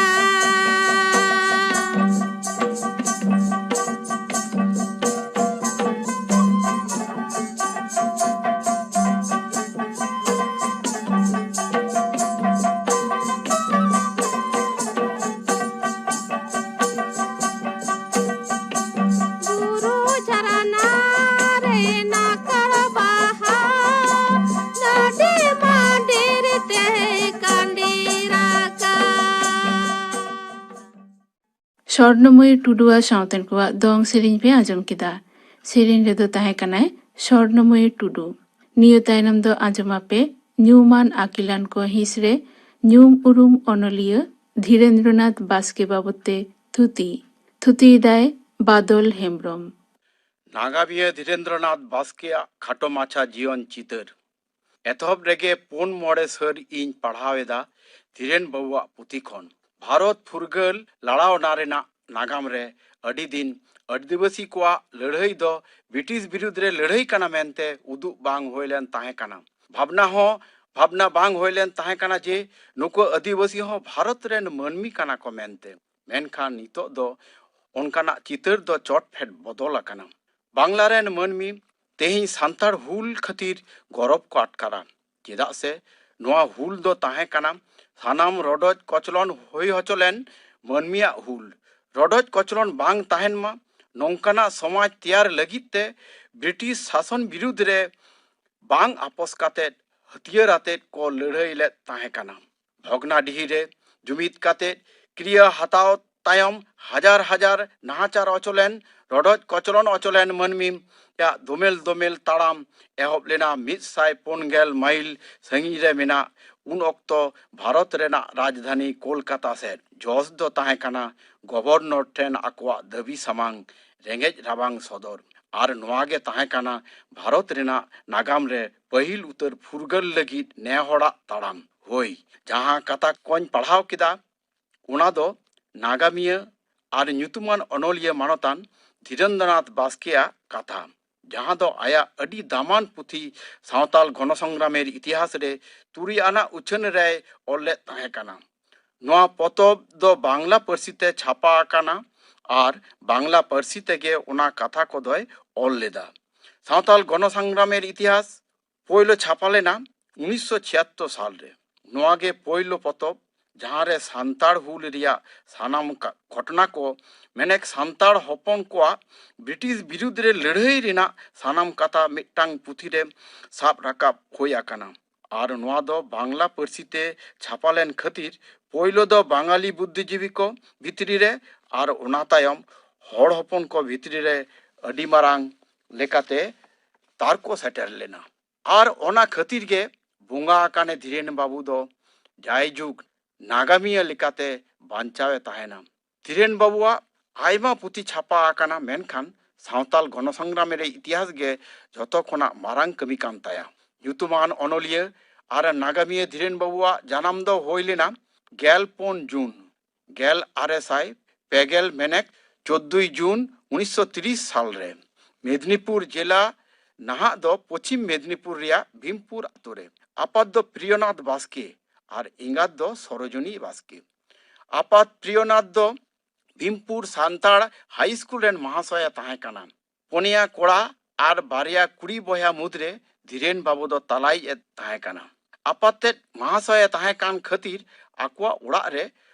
ᱵᱩᱨᱩ ᱡᱷᱟᱨᱱᱟ ᱨᱮ ᱱᱟᱠᱷᱟ ᱵᱟᱦᱟ, ᱰᱟᱹᱰᱤ ᱢᱟᱹᱰᱤᱨ ᱛᱮ ᱠᱟᱸᱰᱤ ᱨᱟᱠᱟᱵ᱾ ᱥᱚᱨᱱᱚᱢᱚᱭᱤ ᱴᱩᱰᱩᱣᱟᱜ ᱥᱟᱶᱛᱮᱱ ᱠᱚᱣᱟᱜ ᱫᱚᱝ ᱥᱮᱨᱮᱧ ᱯᱮ ᱟᱸᱡᱚᱢ ᱠᱮᱫᱟ᱾ ᱥᱮᱨᱮᱧ ᱨᱮᱫᱚ ᱛᱟᱦᱮᱸ ᱠᱟᱱᱟᱭ ᱥᱚᱨᱱᱚᱢᱚᱭᱤ ᱴᱩᱰᱩ᱾ ᱱᱤᱭᱟᱹ ᱛᱟᱭᱱᱚᱢ ᱫᱚ ᱟᱸᱡᱚᱢ ᱟᱯᱮ ᱧᱩᱢᱟᱱ ᱟᱹᱠᱤᱞᱟᱱ ᱠᱚ ᱦᱤᱸᱥ ᱨᱮ ᱧᱩᱢ ᱩᱨᱩᱢ ᱚᱱᱚᱞᱤᱭᱟᱹ ᱫᱷᱤᱨᱮᱱᱫᱨᱚᱱᱟᱛᱷ ᱵᱟᱥᱠᱮ ᱵᱟᱵᱚᱫ ᱛᱮ ᱛᱷᱩᱛᱤ᱾ ᱛᱷᱩᱛᱤᱭᱮᱫᱟᱭ ᱵᱟᱫᱚᱞ ᱦᱮᱢᱵᱽᱨᱚᱢ᱾ ᱱᱟᱜᱟᱢᱤᱭᱟᱹ ᱫᱷᱤᱨᱮᱱᱫᱨᱚᱱᱟᱛᱷ ᱵᱟᱥᱠᱮᱭᱟᱜ ᱠᱷᱟᱴᱚ ᱢᱟᱪᱷᱟ ᱡᱤᱭᱚᱱ ᱪᱤᱛᱟᱹᱨ᱾ ᱮᱛᱚᱦᱚᱵ ᱨᱮᱜᱮ ᱯᱩᱱ ᱢᱚᱬᱮ ᱥᱟᱹᱨ ᱤᱧ ᱯᱟᱲᱦᱟᱣ ᱮᱫᱟ ᱫᱷᱤᱨᱮᱱ ᱵᱟᱹᱵᱩᱣᱟᱜ ᱯᱩᱛᱷᱤ ᱠᱷᱚᱱ᱾ ᱵᱷᱟᱨᱚᱛ ᱯᱷᱩᱨᱜᱟᱹᱞ ᱞᱟᱲᱟᱣᱱᱟ ᱨᱮᱱᱟᱜ ᱱᱟᱜᱟᱢ ᱨᱮ ᱟᱹᱰᱤ ᱫᱤᱱ ᱟᱹᱫᱤᱵᱟᱹᱥᱤ ᱠᱚᱣᱟᱜ ᱞᱟᱹᱲᱦᱟᱹᱭ ᱫᱚ ᱵᱨᱤᱴᱤᱥ ᱵᱤᱨᱩᱫᱽ ᱨᱮ ᱞᱟᱹᱲᱦᱟᱹᱭ ᱠᱟᱱᱟ ᱢᱮᱱᱛᱮ ᱩᱫᱩᱜ ᱵᱟᱝ ᱦᱩᱭ ᱞᱮᱱ ᱛᱟᱦᱮᱸ ᱠᱟᱱᱟ᱾ ᱵᱷᱟᱵᱽᱱᱟ ᱦᱚᱸ ᱵᱷᱟᱵᱽᱱᱟ ᱵᱟᱝ ᱦᱩᱭ ᱞᱮᱱ ᱛᱟᱦᱮᱸ ᱠᱟᱱᱟ ᱡᱮ ᱱᱩᱠᱩ ᱟᱹᱫᱤᱵᱟᱹᱥᱤ ᱦᱚᱸ ᱵᱷᱟᱨᱚᱛ ᱨᱮᱱ ᱢᱟᱹᱱᱢᱤ ᱠᱟᱱᱟ ᱠᱚ ᱢᱮᱱᱛᱮ᱾ ᱢᱮᱱᱠᱷᱟᱱ ᱱᱤᱛᱚᱜ ᱫᱚ ᱚᱱᱠᱟᱱᱟᱜ ᱪᱤᱛᱟᱹᱨ ᱫᱚ ᱪᱚᱴ ᱯᱷᱮᱰ ᱵᱚᱫᱚᱞ ᱟᱠᱟᱱᱟ᱾ ᱵᱟᱝᱞᱟ ᱨᱮᱱ ᱢᱟᱹᱱᱢᱤ ᱛᱮᱦᱮᱧ ᱥᱟᱱᱛᱟᱲ ᱦᱩᱞ ᱠᱷᱟᱹᱛᱤᱨ ᱜᱚᱨᱚᱵ ᱠᱚ ᱟᱴᱠᱟᱨᱟ, ᱪᱮᱫᱟᱜ ᱥᱮ ᱱᱚᱣᱟ ᱦᱩᱞ ᱫᱚ ᱛᱟᱦᱮᱸ ᱠᱟᱱᱟ ᱥᱟᱱᱟᱢ ᱨᱚᱰᱚᱡ ᱠᱚᱪᱞᱚᱱ ᱦᱩᱭ ᱦᱚᱪᱚ ᱞᱮᱱ ᱢᱟᱹᱱᱢᱤᱭᱟᱜ ᱦᱩᱞ᱾ ᱨᱚᱰᱚᱡ ᱠᱚᱪᱞᱚᱱ ᱵᱟᱝ ᱛᱟᱦᱮᱱ ᱢᱟ, ᱱᱚᱝᱠᱟᱱᱟᱜ ᱥᱚᱢᱟᱡᱽ ᱛᱮᱭᱟᱨ ᱞᱟᱹᱜᱤᱫ ᱛᱮ ᱵᱨᱤᱴᱤᱥ ᱥᱟᱥᱚᱱ ᱵᱤᱨᱩᱫᱽ ᱨᱮ ᱵᱟᱝ ᱟᱯᱚᱥ ᱠᱟᱛᱮ ᱦᱟᱹᱛᱭᱟᱹᱨ ᱟᱛᱮᱫ ᱠᱚ ᱞᱟᱹᱲᱦᱟᱹᱭ ᱞᱮᱫ ᱛᱟᱦᱮᱸ ᱠᱟᱱᱟ᱾ ᱵᱷᱚᱜᱽᱱᱟᱰᱤᱦᱤ ᱨᱮ ᱡᱩᱢᱤᱫ ᱠᱟᱛᱮ ᱠᱨᱤᱭᱟᱹ ᱦᱟᱛᱟᱣ ᱛᱟᱭᱚᱢ ᱦᱟᱡᱟᱨ ᱦᱟᱡᱟᱨ ᱱᱟᱦᱟᱪᱟᱨ ᱚᱪᱚᱞᱮᱱ, ᱨᱚᱰᱚᱡ ᱠᱚᱪᱞᱚᱱ ᱚᱪᱚᱞᱮᱱ ᱢᱟᱹᱱᱢᱤ ᱭᱟᱜ ᱫᱳᱢᱮᱞ ᱫᱳᱢᱮᱞ ᱛᱟᱲᱟᱢ ᱮᱦᱚᱵ ᱞᱮᱱᱟ᱾ ᱢᱤᱫ ᱥᱟᱭ ᱯᱩᱱ ᱜᱮᱞ ᱢᱟᱭᱤᱞ ᱥᱟᱺᱜᱤᱧ ᱨᱮ ᱢᱮᱱᱟᱜ ᱩᱱ ᱚᱠᱛᱚ ᱵᱷᱟᱨᱚᱛ ᱨᱮᱱᱟᱜ ᱨᱟᱡᱽᱫᱷᱟᱱᱤ ᱠᱳᱞᱠᱟᱛᱟ ᱥᱮᱫ᱾ ᱡᱚᱥ ᱫᱚ ᱛᱟᱦᱮᱸ ᱠᱟᱱᱟ ᱜᱚᱵᱷᱚᱨᱱᱚᱨ ᱴᱷᱮᱱ ᱟᱠᱚᱣᱟᱜ ᱫᱟᱹᱵᱤ ᱥᱟᱢᱟᱝ ᱨᱮᱸᱜᱮᱡ ᱨᱟᱵᱟᱝ ᱥᱚᱫᱚᱨ᱾ ᱟᱨ ᱱᱚᱣᱟ ᱜᱮ ᱛᱟᱦᱮᱸ ᱠᱟᱱᱟ ᱵᱷᱟᱨᱚᱛ ᱨᱮᱱᱟᱜ ᱱᱟᱜᱟᱢ ᱨᱮ ᱯᱟᱹᱦᱤᱞ ᱩᱛᱟᱹᱨ ᱯᱷᱩᱨᱜᱟᱹᱞ ᱞᱟᱹᱜᱤᱫ ᱱᱮ ᱦᱚᱲᱟᱜ ᱛᱟᱲᱟᱢ᱾ ᱦᱳᱭ, ᱡᱟᱦᱟᱸ ᱠᱟᱛᱷᱟ ᱠᱚᱧ ᱯᱟᱲᱦᱟᱣ ᱠᱮᱫᱟ, ᱚᱱᱟ ᱫᱚ ᱱᱟᱜᱟᱢᱤᱭᱟᱹ ᱟᱨ ᱧᱩᱛᱩᱢᱟᱱ ᱚᱱᱚᱞᱤᱭᱟᱹ ᱢᱟᱱᱚᱛᱟᱱ ᱫᱷᱤᱨᱮᱱᱫᱨᱚᱱᱟᱛᱷ ᱵᱟᱥᱠᱮᱭᱟᱜ ᱠᱟᱛᱷᱟ, ᱡᱟᱦᱟᱸ ᱫᱚ ᱟᱭᱟᱜ ᱟᱹᱰᱤ ᱫᱟᱢᱟᱱ ᱯᱩᱛᱷᱤ ᱥᱟᱶᱛᱟᱞ ᱜᱚᱱᱚ ᱥᱚᱝᱜᱨᱟᱢᱮᱨ ᱤᱛᱤᱦᱟᱥ ᱨᱮ ᱛᱩᱨᱩᱭ ᱟᱱᱟᱜ ᱩᱪᱷᱟᱹᱱ ᱨᱮᱭ ᱚᱞ ᱞᱮᱫ ᱛᱟᱦᱮᱸ ᱠᱟᱱᱟ᱾ ᱱᱚᱣᱟ ᱯᱚᱛᱚᱵ ᱫᱚ ᱵᱟᱝᱞᱟ ᱯᱟᱹᱨᱥᱤ ᱛᱮ ᱪᱷᱟᱯᱟ ᱟᱠᱟᱱᱟ ᱟᱨ ᱵᱟᱝᱞᱟ ᱯᱟᱹᱨᱥᱤ ᱛᱮᱜᱮ ᱚᱱᱟ ᱠᱟᱛᱷᱟ ᱠᱚᱫᱚᱭ ᱚᱞ ᱞᱮᱫᱟ᱾ ᱥᱟᱶᱛᱟᱞ ᱜᱚᱱᱚ ᱥᱚᱝᱜᱨᱟᱢᱮᱨ ᱤᱛᱤᱦᱟᱥ ᱯᱳᱭᱞᱳ ᱪᱷᱟᱯᱟ ᱞᱮᱱᱟ ᱩᱱᱤᱥᱥᱚ ᱪᱷᱤᱭᱟᱛᱛᱳᱨ ᱥᱟᱞ ᱨᱮ᱾ ᱱᱚᱣᱟ ᱜᱮ ᱯᱳᱭᱞᱳ ᱯᱚᱛᱚᱵ, ᱡᱟᱦᱟᱸ ᱨᱮ ᱥᱟᱱᱛᱟᱲ ᱦᱩᱞ ᱨᱮᱭᱟᱜ ᱥᱟᱱᱟᱢ ᱠᱟ-, ᱜᱷᱚᱴᱚᱱᱟ ᱠᱚ, ᱢᱮᱱᱮᱠ ᱥᱟᱱᱛᱟᱲ ᱦᱚᱯᱚᱱ ᱠᱚᱣᱟᱜ ᱵᱨᱤᱴᱤᱥ ᱵᱤᱨᱩᱫᱽ ᱨᱮ ᱞᱟᱹᱲᱦᱟᱹᱭ ᱨᱮᱱᱟᱜ ᱥᱟᱱᱟᱢ ᱠᱟᱛᱷᱟ ᱢᱤᱫᱴᱟᱝ ᱯᱩᱛᱷᱤ ᱨᱮ ᱥᱟᱵ ᱨᱟᱠᱟᱵ ᱦᱩᱭ ᱟᱠᱟᱱᱟ᱾ ᱟᱨ ᱱᱚᱣᱟ ᱫᱚ ᱵᱟᱝᱞᱟ ᱯᱟᱹᱨᱥᱤ ᱛᱮ ᱪᱷᱟᱯᱟ ᱞᱮᱱ ᱠᱷᱟᱹᱛᱤᱨ ᱯᱳᱭᱞᱳ ᱫᱚ ᱵᱟᱝᱟᱞᱤ ᱵᱩᱫᱽᱫᱷᱤᱡᱤᱵᱤ ᱠᱚ ᱵᱷᱤᱛᱨᱤ ᱨᱮ ᱟᱨ ᱚᱱᱟ ᱛᱟᱭᱚᱢ ᱦᱚᱲ ᱦᱚᱯᱚᱱ ᱠᱚ ᱵᱷᱤᱛᱨᱤ ᱨᱮ ᱟᱹᱰᱤ ᱢᱟᱨᱟᱝ ᱞᱮᱠᱟᱛᱮ ᱛᱟᱨᱠᱚ ᱥᱮᱴᱮᱨ ᱞᱮᱱᱟ᱾ ᱟᱨ ᱚᱱᱟ ᱠᱷᱟᱹᱛᱤᱨ ᱜᱮ ᱵᱚᱸᱜᱟ ᱟᱠᱟᱱᱮ ᱫᱷᱤᱨᱮᱱ ᱵᱟᱹᱵᱩ ᱫᱚ ᱡᱟᱭᱡᱩᱜᱽ ᱱᱟᱜᱟᱢᱤᱭᱟᱹ ᱞᱮᱠᱟᱛᱮ ᱵᱟᱧᱪᱟᱣ ᱮ ᱛᱟᱦᱮᱱᱟ᱾ ᱫᱷᱤᱨᱮᱱ ᱵᱟᱹᱵᱩᱣᱟᱜ ᱟᱭᱢᱟ ᱯᱩᱛᱷᱤ ᱪᱷᱟᱯᱟ ᱟᱠᱟᱱᱟ, ᱢᱮᱱᱠᱷᱟᱱ ᱥᱟᱶᱛᱟᱞ ᱜᱚᱱᱚ ᱥᱚᱝᱜᱨᱟᱢ ᱨᱮ ᱤᱛᱤᱦᱟᱥ ᱜᱮ ᱡᱚᱛᱚ ᱠᱷᱚᱱᱟᱜ ᱢᱟᱨᱟᱝ ᱠᱟᱹᱢᱤ ᱠᱟᱱ ᱛᱟᱭᱟ᱾ ᱧᱩᱛᱩᱢᱟᱱ ᱚᱱᱚᱞᱤᱭᱟᱹ ᱟᱨ ᱱᱟᱜᱟᱢᱤᱭᱟᱹ ᱫᱷᱤᱨᱮᱱ ᱵᱟᱹᱵᱩᱣᱟᱜ ᱡᱟᱱᱟᱢ ᱫᱚ ᱦᱩᱭ ᱞᱮᱱᱟ ᱜᱮᱞ ᱯᱩᱱ ᱡᱩᱱ ᱜᱮᱞ ᱟᱨᱮ ᱥᱟᱭ ᱯᱮ ᱜᱮᱞ, ᱢᱮᱱᱮᱠ ᱪᱳᱫᱫᱳᱭ ᱡᱩᱱ ᱩᱱᱤᱥᱥᱚ ᱛᱤᱨᱤᱥ ᱥᱟᱞ ᱨᱮ ᱢᱮᱫᱽᱱᱤᱯᱩᱨ ᱡᱮᱞᱟ, ᱱᱟᱦᱟᱜ ᱫᱚ ᱯᱚᱪᱷᱤᱢ ᱢᱮᱫᱽᱱᱤᱯᱩᱨ ᱨᱮᱭᱟᱜ ᱵᱷᱤᱢᱯᱩᱨ ᱟᱛᱳ ᱨᱮ᱾ ᱟᱯᱟᱛ ᱫᱚ ᱯᱨᱤᱭᱚᱱᱟᱛᱷ ᱵᱟᱥᱠᱮ ᱟᱨ ᱮᱸᱜᱟᱛ ᱫᱚ ᱥᱚᱨᱳᱡᱚᱱᱤ ᱵᱟᱥᱠᱮ᱾ ᱟᱯᱟᱛ ᱯᱨᱤᱭᱚᱱᱟᱛᱷ ᱫᱚ ᱵᱷᱤᱢᱯᱩᱨ ᱥᱟᱱᱛᱟᱲ ᱦᱟᱭ ᱥᱠᱩᱞ ᱨᱮᱱ ᱢᱟᱦᱟᱥᱚᱭ ᱮ ᱛᱟᱦᱮᱸ ᱠᱟᱱᱟ᱾ ᱯᱩᱱᱭᱟ ᱠᱚᱲᱟ ᱟᱨ ᱵᱟᱨᱭᱟ ᱠᱩᱲᱤ ᱵᱚᱭᱦᱟ ᱢᱩᱫᱽᱨᱮ ᱫᱷᱤᱨᱮᱱ ᱵᱟᱹᱵᱩ ᱫᱚ ᱛᱟᱞᱟᱭᱤᱡ ᱮ ᱛᱟᱦᱮᱸ ᱠᱟᱱᱟ᱾ ᱟᱯᱟᱛ ᱛᱮᱫ ᱢᱟᱦᱟᱥᱚᱭ ᱮ ᱛᱟᱦᱮᱸ ᱠᱟᱱ ᱠᱷᱟᱹᱛᱤᱨ ᱟᱠᱚᱣᱟᱜ ᱚᱲᱟᱜ ᱨᱮ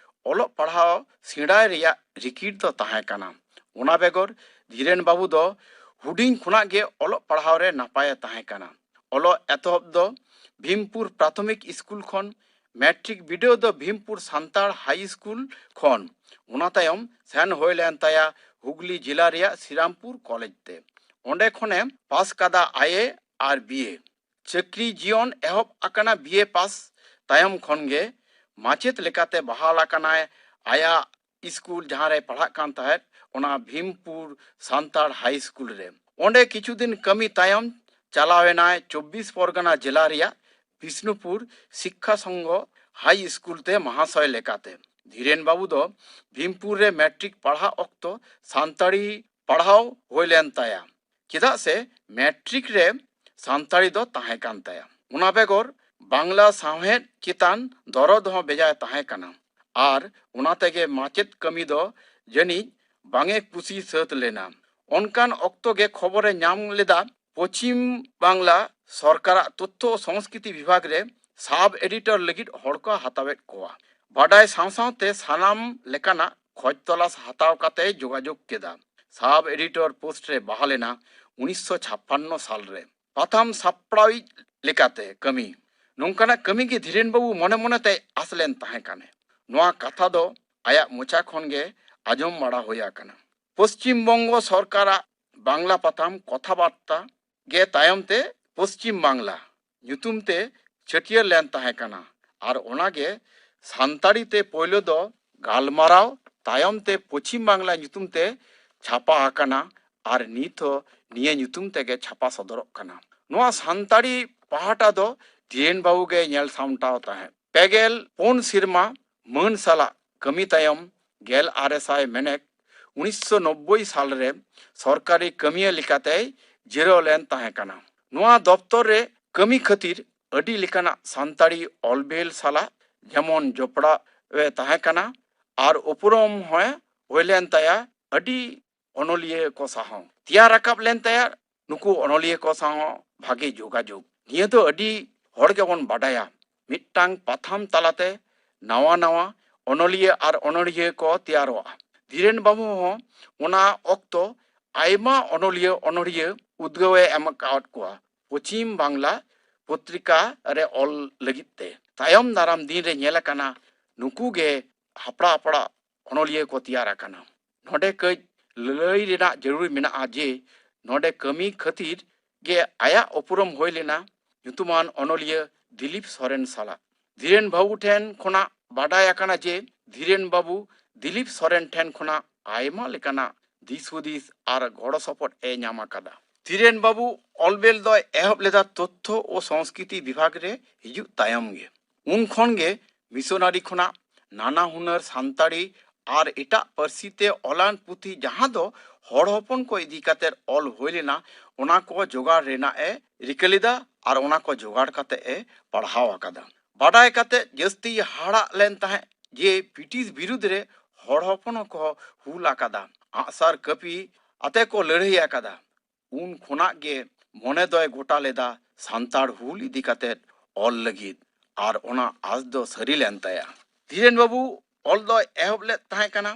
ᱚᱞᱚᱜ ᱯᱟᱲᱦᱟᱣ ᱥᱮᱬᱟᱭ ᱨᱮᱭᱟᱜ ᱨᱤᱠᱤᱲ ᱫᱚ ᱛᱟᱦᱮᱸ ᱠᱟᱱᱟ᱾ ᱚᱱᱟ ᱵᱮᱜᱚᱨ ᱫᱷᱤᱨᱮᱱ ᱵᱟᱹᱵᱩ ᱫᱚ ᱦᱩᱰᱤᱧ ᱠᱷᱚᱱᱟᱜ ᱜᱮ ᱚᱞᱚᱜ ᱯᱟᱲᱦᱟᱣ ᱨᱮ ᱱᱟᱯᱟᱭ ᱮ ᱛᱟᱦᱮᱸ ᱠᱟᱱᱟ᱾ ᱚᱞᱚᱜ ᱮᱛᱚᱦᱚᱵ ᱫᱚ ᱵᱷᱤᱢᱯᱩᱨ ᱯᱨᱟᱛᱷᱚᱢᱤᱠ ᱥᱠᱩᱞ ᱠᱷᱚᱱ ᱢᱮᱴᱨᱤᱠ ᱵᱤᱰᱟᱹᱣ ᱫᱚ ᱵᱷᱤᱢᱯᱩᱨ ᱥᱟᱱᱛᱟᱲ ᱦᱟᱭ ᱥᱠᱩᱞ ᱠᱷᱚᱱ, ᱚᱱᱟ ᱛᱟᱭᱚᱢ ᱥᱮᱱ ᱦᱩᱭ ᱞᱮᱱ ᱛᱟᱭᱟ ᱦᱩᱜᱽᱞᱤ ᱡᱮᱞᱟ ᱨᱮᱭᱟᱜ ᱥᱨᱤᱨᱟᱢᱯᱩᱨ ᱠᱚᱞᱮᱡᱽ ᱛᱮ᱾ ᱚᱸᱰᱮ ᱠᱷᱚᱱᱮ ᱯᱟᱥ ᱠᱟᱫᱟ ᱟᱭ ᱮ ᱟᱨ ᱵᱤ ᱮ᱾ ᱪᱟᱹᱠᱨᱤ ᱡᱤᱭᱚᱱ ᱮᱦᱚᱵ ᱟᱠᱟᱱᱟ ᱵᱤ ᱮ ᱯᱟᱥ ᱛᱟᱭᱚᱢ ᱠᱷᱚᱱ ᱜᱮ᱾ ᱢᱟᱪᱮᱫ ᱞᱮᱠᱟᱛᱮ ᱵᱟᱦᱟᱞ ᱟᱠᱟᱱᱟᱭ ᱟᱭᱟᱜ ᱥᱠᱩᱞ ᱡᱟᱦᱟᱸ ᱨᱮᱭ ᱯᱟᱲᱦᱟᱜ ᱠᱟᱱ ᱛᱟᱦᱮᱸᱫ, ᱚᱱᱟ ᱵᱷᱤᱢᱯᱩᱨ ᱥᱟᱱᱛᱟᱲ ᱦᱟᱭ ᱥᱠᱩᱞ ᱨᱮ᱾ ᱚᱸᱰᱮ ᱠᱤᱪᱷᱩ ᱫᱤᱱ ᱠᱟᱹᱢᱤ ᱛᱟᱭᱚᱢ ᱪᱟᱞᱟᱣ ᱮᱱᱟᱭ ᱪᱚᱵᱵᱤᱥ ᱯᱚᱨᱜᱟᱱᱟ ᱡᱮᱞᱟ ᱨᱮᱭᱟᱜ ᱵᱤᱥᱱᱩᱯᱩᱨ ᱥᱤᱠᱠᱷᱟ ᱥᱚᱝᱜᱷᱚ ᱦᱟᱭ ᱥᱠᱩᱞ ᱛᱮ ᱢᱟᱦᱟᱥᱚᱭ ᱞᱮᱠᱟᱛᱮ᱾ ᱫᱷᱤᱨᱮᱱ ᱵᱟᱹᱵᱩ ᱫᱚ ᱵᱷᱤᱢᱯᱩᱨ ᱨᱮ ᱢᱮᱴᱨᱤᱠ ᱯᱟᱲᱦᱟᱜ ᱚᱠᱛᱚ ᱥᱟᱱᱛᱟᱲᱤ ᱯᱟᱲᱦᱟᱣ ᱦᱩᱭ ᱞᱮᱱ ᱛᱟᱭᱟ, ᱪᱮᱫᱟᱜ ᱥᱮ ᱢᱮᱴᱨᱤᱠ ᱨᱮ ᱥᱟᱱᱛᱟᱲᱤ ᱫᱚ ᱛᱟᱦᱮᱸ ᱠᱟᱱ ᱛᱟᱭᱟ᱾ ᱚᱱᱟ ᱵᱮᱜᱚᱨ ᱵᱟᱝᱞᱟ ᱥᱟᱶᱦᱮᱫ ᱪᱮᱛᱟᱱ ᱫᱚᱨᱚᱫ ᱦᱚᱸ ᱵᱮᱡᱟᱭ ᱛᱟᱦᱮᱸ ᱠᱟᱱᱟ, ᱟᱨ ᱚᱱᱟ ᱛᱮᱜᱮ ᱢᱟᱪᱮᱫ ᱠᱟᱹᱢᱤ ᱫᱚ ᱡᱟᱹᱱᱤᱡ ᱵᱟᱝ ᱮ ᱠᱩᱥᱤ ᱥᱟᱹᱛ ᱞᱮᱱᱟ᱾ ᱚᱱᱠᱟᱱ ᱚᱠᱛᱚ ᱜᱮ ᱠᱷᱚᱵᱚᱨᱮ ᱧᱟᱢ ᱞᱮᱫᱟ ᱯᱚᱪᱷᱤᱢ ᱵᱟᱝᱞᱟ ᱥᱚᱨᱠᱟᱨᱟᱜ ᱛᱚᱛᱛᱷᱚ ᱥᱚᱝᱥᱠᱨᱤᱛᱤ ᱵᱤᱵᱷᱟᱜᱽ ᱨᱮ ᱥᱟᱵ ᱮᱰᱤᱴᱚᱨ ᱞᱟᱹᱜᱤᱫ ᱦᱚᱲ ᱠᱚ ᱦᱟᱛᱟᱣᱮᱫ ᱠᱚᱣᱟ᱾ ᱵᱟᱰᱟᱭ ᱥᱟᱶ ᱥᱟᱶᱛᱮ ᱥᱟᱱᱟᱢ ᱞᱮᱠᱟᱱᱟᱜ ᱠᱷᱚᱡᱽ ᱛᱚᱞᱟᱥ ᱦᱟᱛᱟᱣ ᱠᱟᱛᱮᱭ ᱡᱳᱜᱟᱡᱳᱜᱽ ᱠᱮᱫᱟ᱾ ᱥᱟᱵ ᱮᱰᱤᱴᱚᱨ ᱯᱳᱥᱴ ᱨᱮ ᱵᱟᱦᱟᱞ ᱮᱱᱟ ᱩᱱᱤᱥᱥᱚ ᱪᱷᱟᱯᱯᱟᱱᱱᱚ ᱥᱟᱞ ᱨᱮ᱾ ᱯᱟᱛᱷᱟᱢ ᱥᱟᱯᱲᱟᱣᱤᱡ ᱞᱮᱠᱟᱛᱮ ᱠᱟᱹᱢᱤ᱾ ᱱᱚᱝᱠᱟᱱᱟᱜ ᱠᱟᱹᱢᱤ ᱜᱮ ᱫᱷᱤᱨᱮᱱ ᱵᱟᱹᱵᱩ ᱢᱚᱱᱮ ᱢᱚᱱᱮ ᱛᱮᱭ ᱟᱸᱥ ᱞᱮᱱ ᱛᱟᱦᱮᱸ ᱠᱟᱱᱮ᱾ ᱱᱚᱣᱟ ᱠᱟᱛᱷᱟ ᱫᱚ ᱟᱭᱟᱜ ᱢᱚᱪᱟ ᱠᱷᱚᱱ ᱜᱮ ᱟᱸᱡᱚᱢ ᱵᱟᱲᱟ ᱦᱩᱭ ᱟᱠᱟᱱᱟ᱾ ᱯᱚᱥᱪᱤᱢ ᱵᱚᱝᱜᱚ ᱥᱚᱨᱠᱟᱨᱟᱜ ᱵᱟᱝᱞᱟ ᱯᱟᱛᱷᱟᱢ ᱠᱚᱛᱷᱟᱵᱟᱨᱛᱟ ᱜᱮ ᱛᱟᱭᱚᱢ ᱛᱮ ᱯᱚᱥᱪᱤᱢ ᱵᱟᱝᱞᱟ ᱧᱩᱛᱩᱢ ᱛᱮ ᱪᱷᱟᱹᱴᱭᱟᱹᱨ ᱞᱮᱱ ᱛᱟᱦᱮᱸ ᱠᱟᱱᱟ, ᱟᱨ ᱚᱱᱟ ᱜᱮ ᱥᱟᱱᱛᱟᱲᱤ ᱛᱮ ᱯᱳᱭᱞᱳ ᱫᱚ ᱜᱟᱞᱢᱟᱨᱟᱣ, ᱛᱟᱭᱚᱢ ᱛᱮ ᱯᱚᱪᱷᱤᱢ ᱵᱟᱝᱞᱟ ᱧᱩᱛᱩᱢ ᱛᱮ ᱪᱷᱟᱯᱟ ᱟᱠᱟᱱᱟ, ᱟᱨ ᱱᱤᱛ ᱦᱚᱸ ᱱᱤᱭᱟᱹ ᱧᱩᱛᱩᱢ ᱛᱮᱜᱮ ᱪᱷᱟᱯᱟ ᱥᱚᱫᱚᱨᱚᱜ ᱠᱟᱱᱟ᱾ ᱱᱚᱣᱟ ᱥᱟᱱᱛᱟᱲᱤ ᱯᱟᱦᱴᱟ ᱫᱚ ᱫᱷᱤᱨᱮᱱ ᱵᱟᱹᱵᱩ ᱜᱮ ᱧᱮᱞ ᱥᱟᱢᱴᱟᱣ ᱛᱟᱦᱮᱸᱫ᱾ ᱯᱮᱜᱮᱞ ᱯᱩᱱ ᱥᱮᱨᱢᱟ ᱢᱟᱹᱱ ᱥᱟᱞᱟᱜ ᱠᱟᱹᱢᱤ ᱛᱟᱭᱚᱢ, ᱜᱮᱞ ᱟᱨᱮ ᱥᱟᱭ ᱢᱮᱱᱮᱠ ᱩᱱᱤᱥᱥᱚ ᱱᱚᱵᱵᱳᱭ ᱥᱟᱞ ᱨᱮ ᱥᱚᱨᱠᱟᱨᱤ ᱠᱟᱹᱢᱤᱭᱟᱹ ᱞᱮᱠᱟᱛᱮᱭ ᱡᱤᱨᱟᱹᱣ ᱞᱮᱱ ᱛᱟᱦᱮᱸ ᱠᱟᱱᱟ᱾ ᱱᱚᱣᱟ ᱫᱚᱯᱛᱚᱨ ᱨᱮ ᱠᱟᱹᱢᱤ ᱠᱷᱟᱹᱛᱤᱨ ᱟᱹᱰᱤ ᱞᱮᱠᱟᱱᱟᱜ ᱥᱟᱱᱛᱟᱲᱤ ᱚᱞᱵᱮᱞ ᱥᱟᱞᱟᱜ ᱡᱮᱢᱚᱱ ᱡᱚᱯᱲᱟᱣ ᱮ ᱛᱟᱦᱮᱸ ᱠᱟᱱᱟ, ᱟᱨ ᱩᱯᱨᱩᱢ ᱦᱚᱸ ᱦᱩᱭ ᱞᱮᱱ ᱛᱟᱭᱟ ᱟᱹᱰᱤ ᱚᱱᱚᱞᱤᱭᱟᱹ ᱠᱚ ᱥᱟᱶ ᱦᱚᱸ᱾ ᱛᱮᱭᱟᱨ ᱨᱟᱠᱟᱵ ᱞᱮᱱ ᱛᱟᱭᱟ ᱱᱩᱠᱩ ᱚᱱᱚᱞᱤᱭᱟᱹ ᱠᱚ ᱥᱟᱶ ᱦᱚᱸ ᱵᱷᱟᱜᱮ ᱡᱳᱜᱟᱡᱳᱜᱽ᱾ ᱱᱤᱭᱟᱹ ᱫᱚ ᱟᱹᱰᱤ ᱦᱚᱲ ᱜᱮᱵᱚᱱ ᱵᱟᱰᱟᱭᱟ, ᱢᱤᱫᱴᱟᱝ ᱯᱟᱛᱷᱟᱢ ᱛᱟᱞᱟᱛᱮ ᱱᱟᱣᱟ ᱱᱟᱣᱟ ᱚᱱᱚᱞᱤᱭᱟᱹ ᱟᱨ ᱚᱱᱚᱲᱦᱤᱭᱟᱹ ᱠᱚ ᱛᱮᱭᱟᱨᱚᱜᱼᱟ᱾ ᱫᱷᱤᱨᱮᱱ ᱵᱟᱹᱵᱩ ᱦᱚᱸ ᱚᱱᱟ ᱚᱠᱛᱚ ᱟᱭᱢᱟ ᱚᱱᱚᱞᱤᱭᱟᱹ ᱚᱱᱚᱲᱦᱤᱭᱟᱹ ᱩᱫᱽᱜᱟᱹᱣ ᱮ ᱮᱢ ᱟᱠᱟᱫ ᱠᱚᱣᱟ ᱯᱚᱪᱷᱤᱢ ᱵᱟᱝᱞᱟ ᱯᱚᱛᱨᱤᱠᱟ ᱨᱮ ᱚᱞ ᱞᱟᱹᱜᱤᱫ ᱛᱮ᱾ ᱛᱟᱭᱚᱢ ᱫᱟᱨᱟᱢ ᱫᱤᱱ ᱨᱮ ᱧᱮᱞ ᱟᱠᱟᱱᱟ, ᱱᱩᱠᱩ ᱜᱮ ᱦᱟᱯᱲᱟ ᱦᱟᱯᱲᱟ ᱚᱱᱚᱞᱤᱭᱟᱹ ᱠᱚ ᱛᱮᱭᱟᱨ ᱟᱠᱟᱱᱟ᱾ ᱱᱚᱰᱮ ᱠᱟᱹᱡ ᱞᱟᱹᱞᱟᱹᱭ ᱨᱮᱱᱟᱜ ᱡᱟᱹᱨᱩᱲ ᱢᱮᱱᱟᱜᱼᱟ ᱡᱮ ᱱᱚᱰᱮ ᱠᱟᱹᱢᱤ ᱠᱷᱟᱹᱛᱤᱨ ᱜᱮ ᱟᱭᱟᱜ ᱩᱯᱨᱩᱢ ᱦᱩᱭ ᱞᱮᱱᱟ ᱧᱩᱛᱩᱢᱟᱱ ᱚᱱᱚᱞᱤᱭᱟᱹ ᱫᱤᱞᱤᱯ ᱥᱚᱨᱮᱱ ᱥᱟᱞᱟᱜ᱾ ᱫᱷᱤᱨᱮᱱ ᱵᱟᱹᱵᱩ ᱴᱷᱮᱱ ᱠᱷᱚᱱᱟᱜ ᱵᱟᱰᱟᱭ ᱟᱠᱟᱱᱟ ᱡᱮ ᱫᱷᱤᱨᱮᱱ ᱵᱟᱹᱵᱩ ᱫᱤᱞᱤᱯ ᱥᱚᱨᱮᱱ ᱴᱷᱮᱱ ᱠᱷᱚᱱᱟᱜ ᱟᱭᱢᱟ ᱞᱮᱠᱟᱱᱟᱜ ᱫᱤᱥ ᱦᱩᱫᱤᱥ ᱟᱨ ᱜᱚᱲᱚ ᱥᱚᱯᱚᱦᱚᱫ ᱮ ᱧᱟᱢ ᱟᱠᱟᱫᱟ᱾ ᱫᱷᱤᱨᱮᱱ ᱵᱟᱹᱵᱩ ᱚᱞᱵᱮᱞ ᱫᱚᱭ ᱮᱦᱚᱵ ᱞᱮᱫᱟ ᱛᱚᱛᱛᱷᱚ ᱳ ᱥᱚᱝᱥᱠᱨᱤᱛᱤ ᱵᱤᱵᱷᱟᱜᱽ ᱨᱮ ᱦᱤᱡᱩᱜ ᱛᱟᱭᱚᱢ ᱜᱮ᱾ ᱩᱱ ᱠᱷᱚᱱ ᱜᱮ ᱢᱤᱥᱚᱱᱟᱨᱤ ᱠᱷᱚᱱᱟᱜ ᱱᱟᱱᱟ ᱦᱩᱱᱟᱹᱨ ᱥᱟᱱᱛᱟᱲᱤ ᱟᱨ ᱮᱴᱟᱜ ᱯᱟᱹᱨᱥᱤ ᱛᱮ ᱚᱞᱟᱱ ᱯᱩᱛᱷᱤ ᱡᱟᱦᱟᱸ ᱫᱚ ᱦᱚᱲ ᱦᱚᱯᱚᱱ ᱠᱚ ᱤᱫᱤ ᱠᱟᱛᱮ ᱚᱞ ᱦᱩᱭ ᱞᱮᱱᱟ, ᱚᱱᱟ ᱠᱚ ᱡᱚᱜᱟᱲ ᱨᱮᱱᱟᱜ ᱮ ᱨᱤᱠᱟᱹ ᱞᱮᱫᱟ ᱟᱨ ᱚᱱᱟ ᱠᱚ ᱡᱚᱜᱟᱲ ᱠᱟᱛᱮ ᱮ ᱯᱟᱲᱦᱟᱣ ᱟᱠᱟᱫᱟ᱾ ᱵᱟᱰᱟᱭ ᱠᱟᱛᱮ ᱡᱟᱹᱥᱛᱤ ᱦᱟᱦᱟᱲᱟᱜ ᱞᱮᱱ ᱛᱟᱦᱮᱸᱫ ᱡᱮ ᱵᱨᱤᱴᱤᱥ ᱵᱤᱨᱩᱫᱽ ᱨᱮ ᱦᱚᱲ ᱦᱚᱯᱚᱱ ᱦᱚᱸᱠᱚ ᱦᱩᱞ ᱟᱠᱟᱫᱟ, ᱟᱜᱼᱥᱟᱨ ᱠᱟᱹᱯᱤ ᱟᱛᱮ ᱠᱚ ᱞᱟᱹᱲᱦᱟᱹᱭ ᱟᱠᱟᱫᱟ᱾ ᱩᱱ ᱠᱷᱚᱱᱟᱜ ᱜᱮ ᱢᱚᱱᱮ ᱫᱚᱭ ᱜᱚᱴᱟ ᱞᱮᱫᱟ ᱥᱟᱱᱛᱟᱲ ᱦᱩᱞ ᱤᱫᱤ ᱠᱟᱛᱮ ᱚᱞ ᱞᱟᱹᱜᱤᱫ, ᱟᱨ ᱚᱱᱟ ᱟᱸᱥ ᱫᱚ ᱥᱟᱹᱨᱤ ᱞᱮᱱ ᱛᱟᱭᱟ᱾ ᱫᱷᱤᱨᱮᱱ ᱵᱟᱹᱵᱩ ᱚᱞ ᱫᱚᱭ ᱮᱦᱚᱵ ᱞᱮᱫ ᱛᱟᱦᱮᱸ ᱠᱟᱱᱟ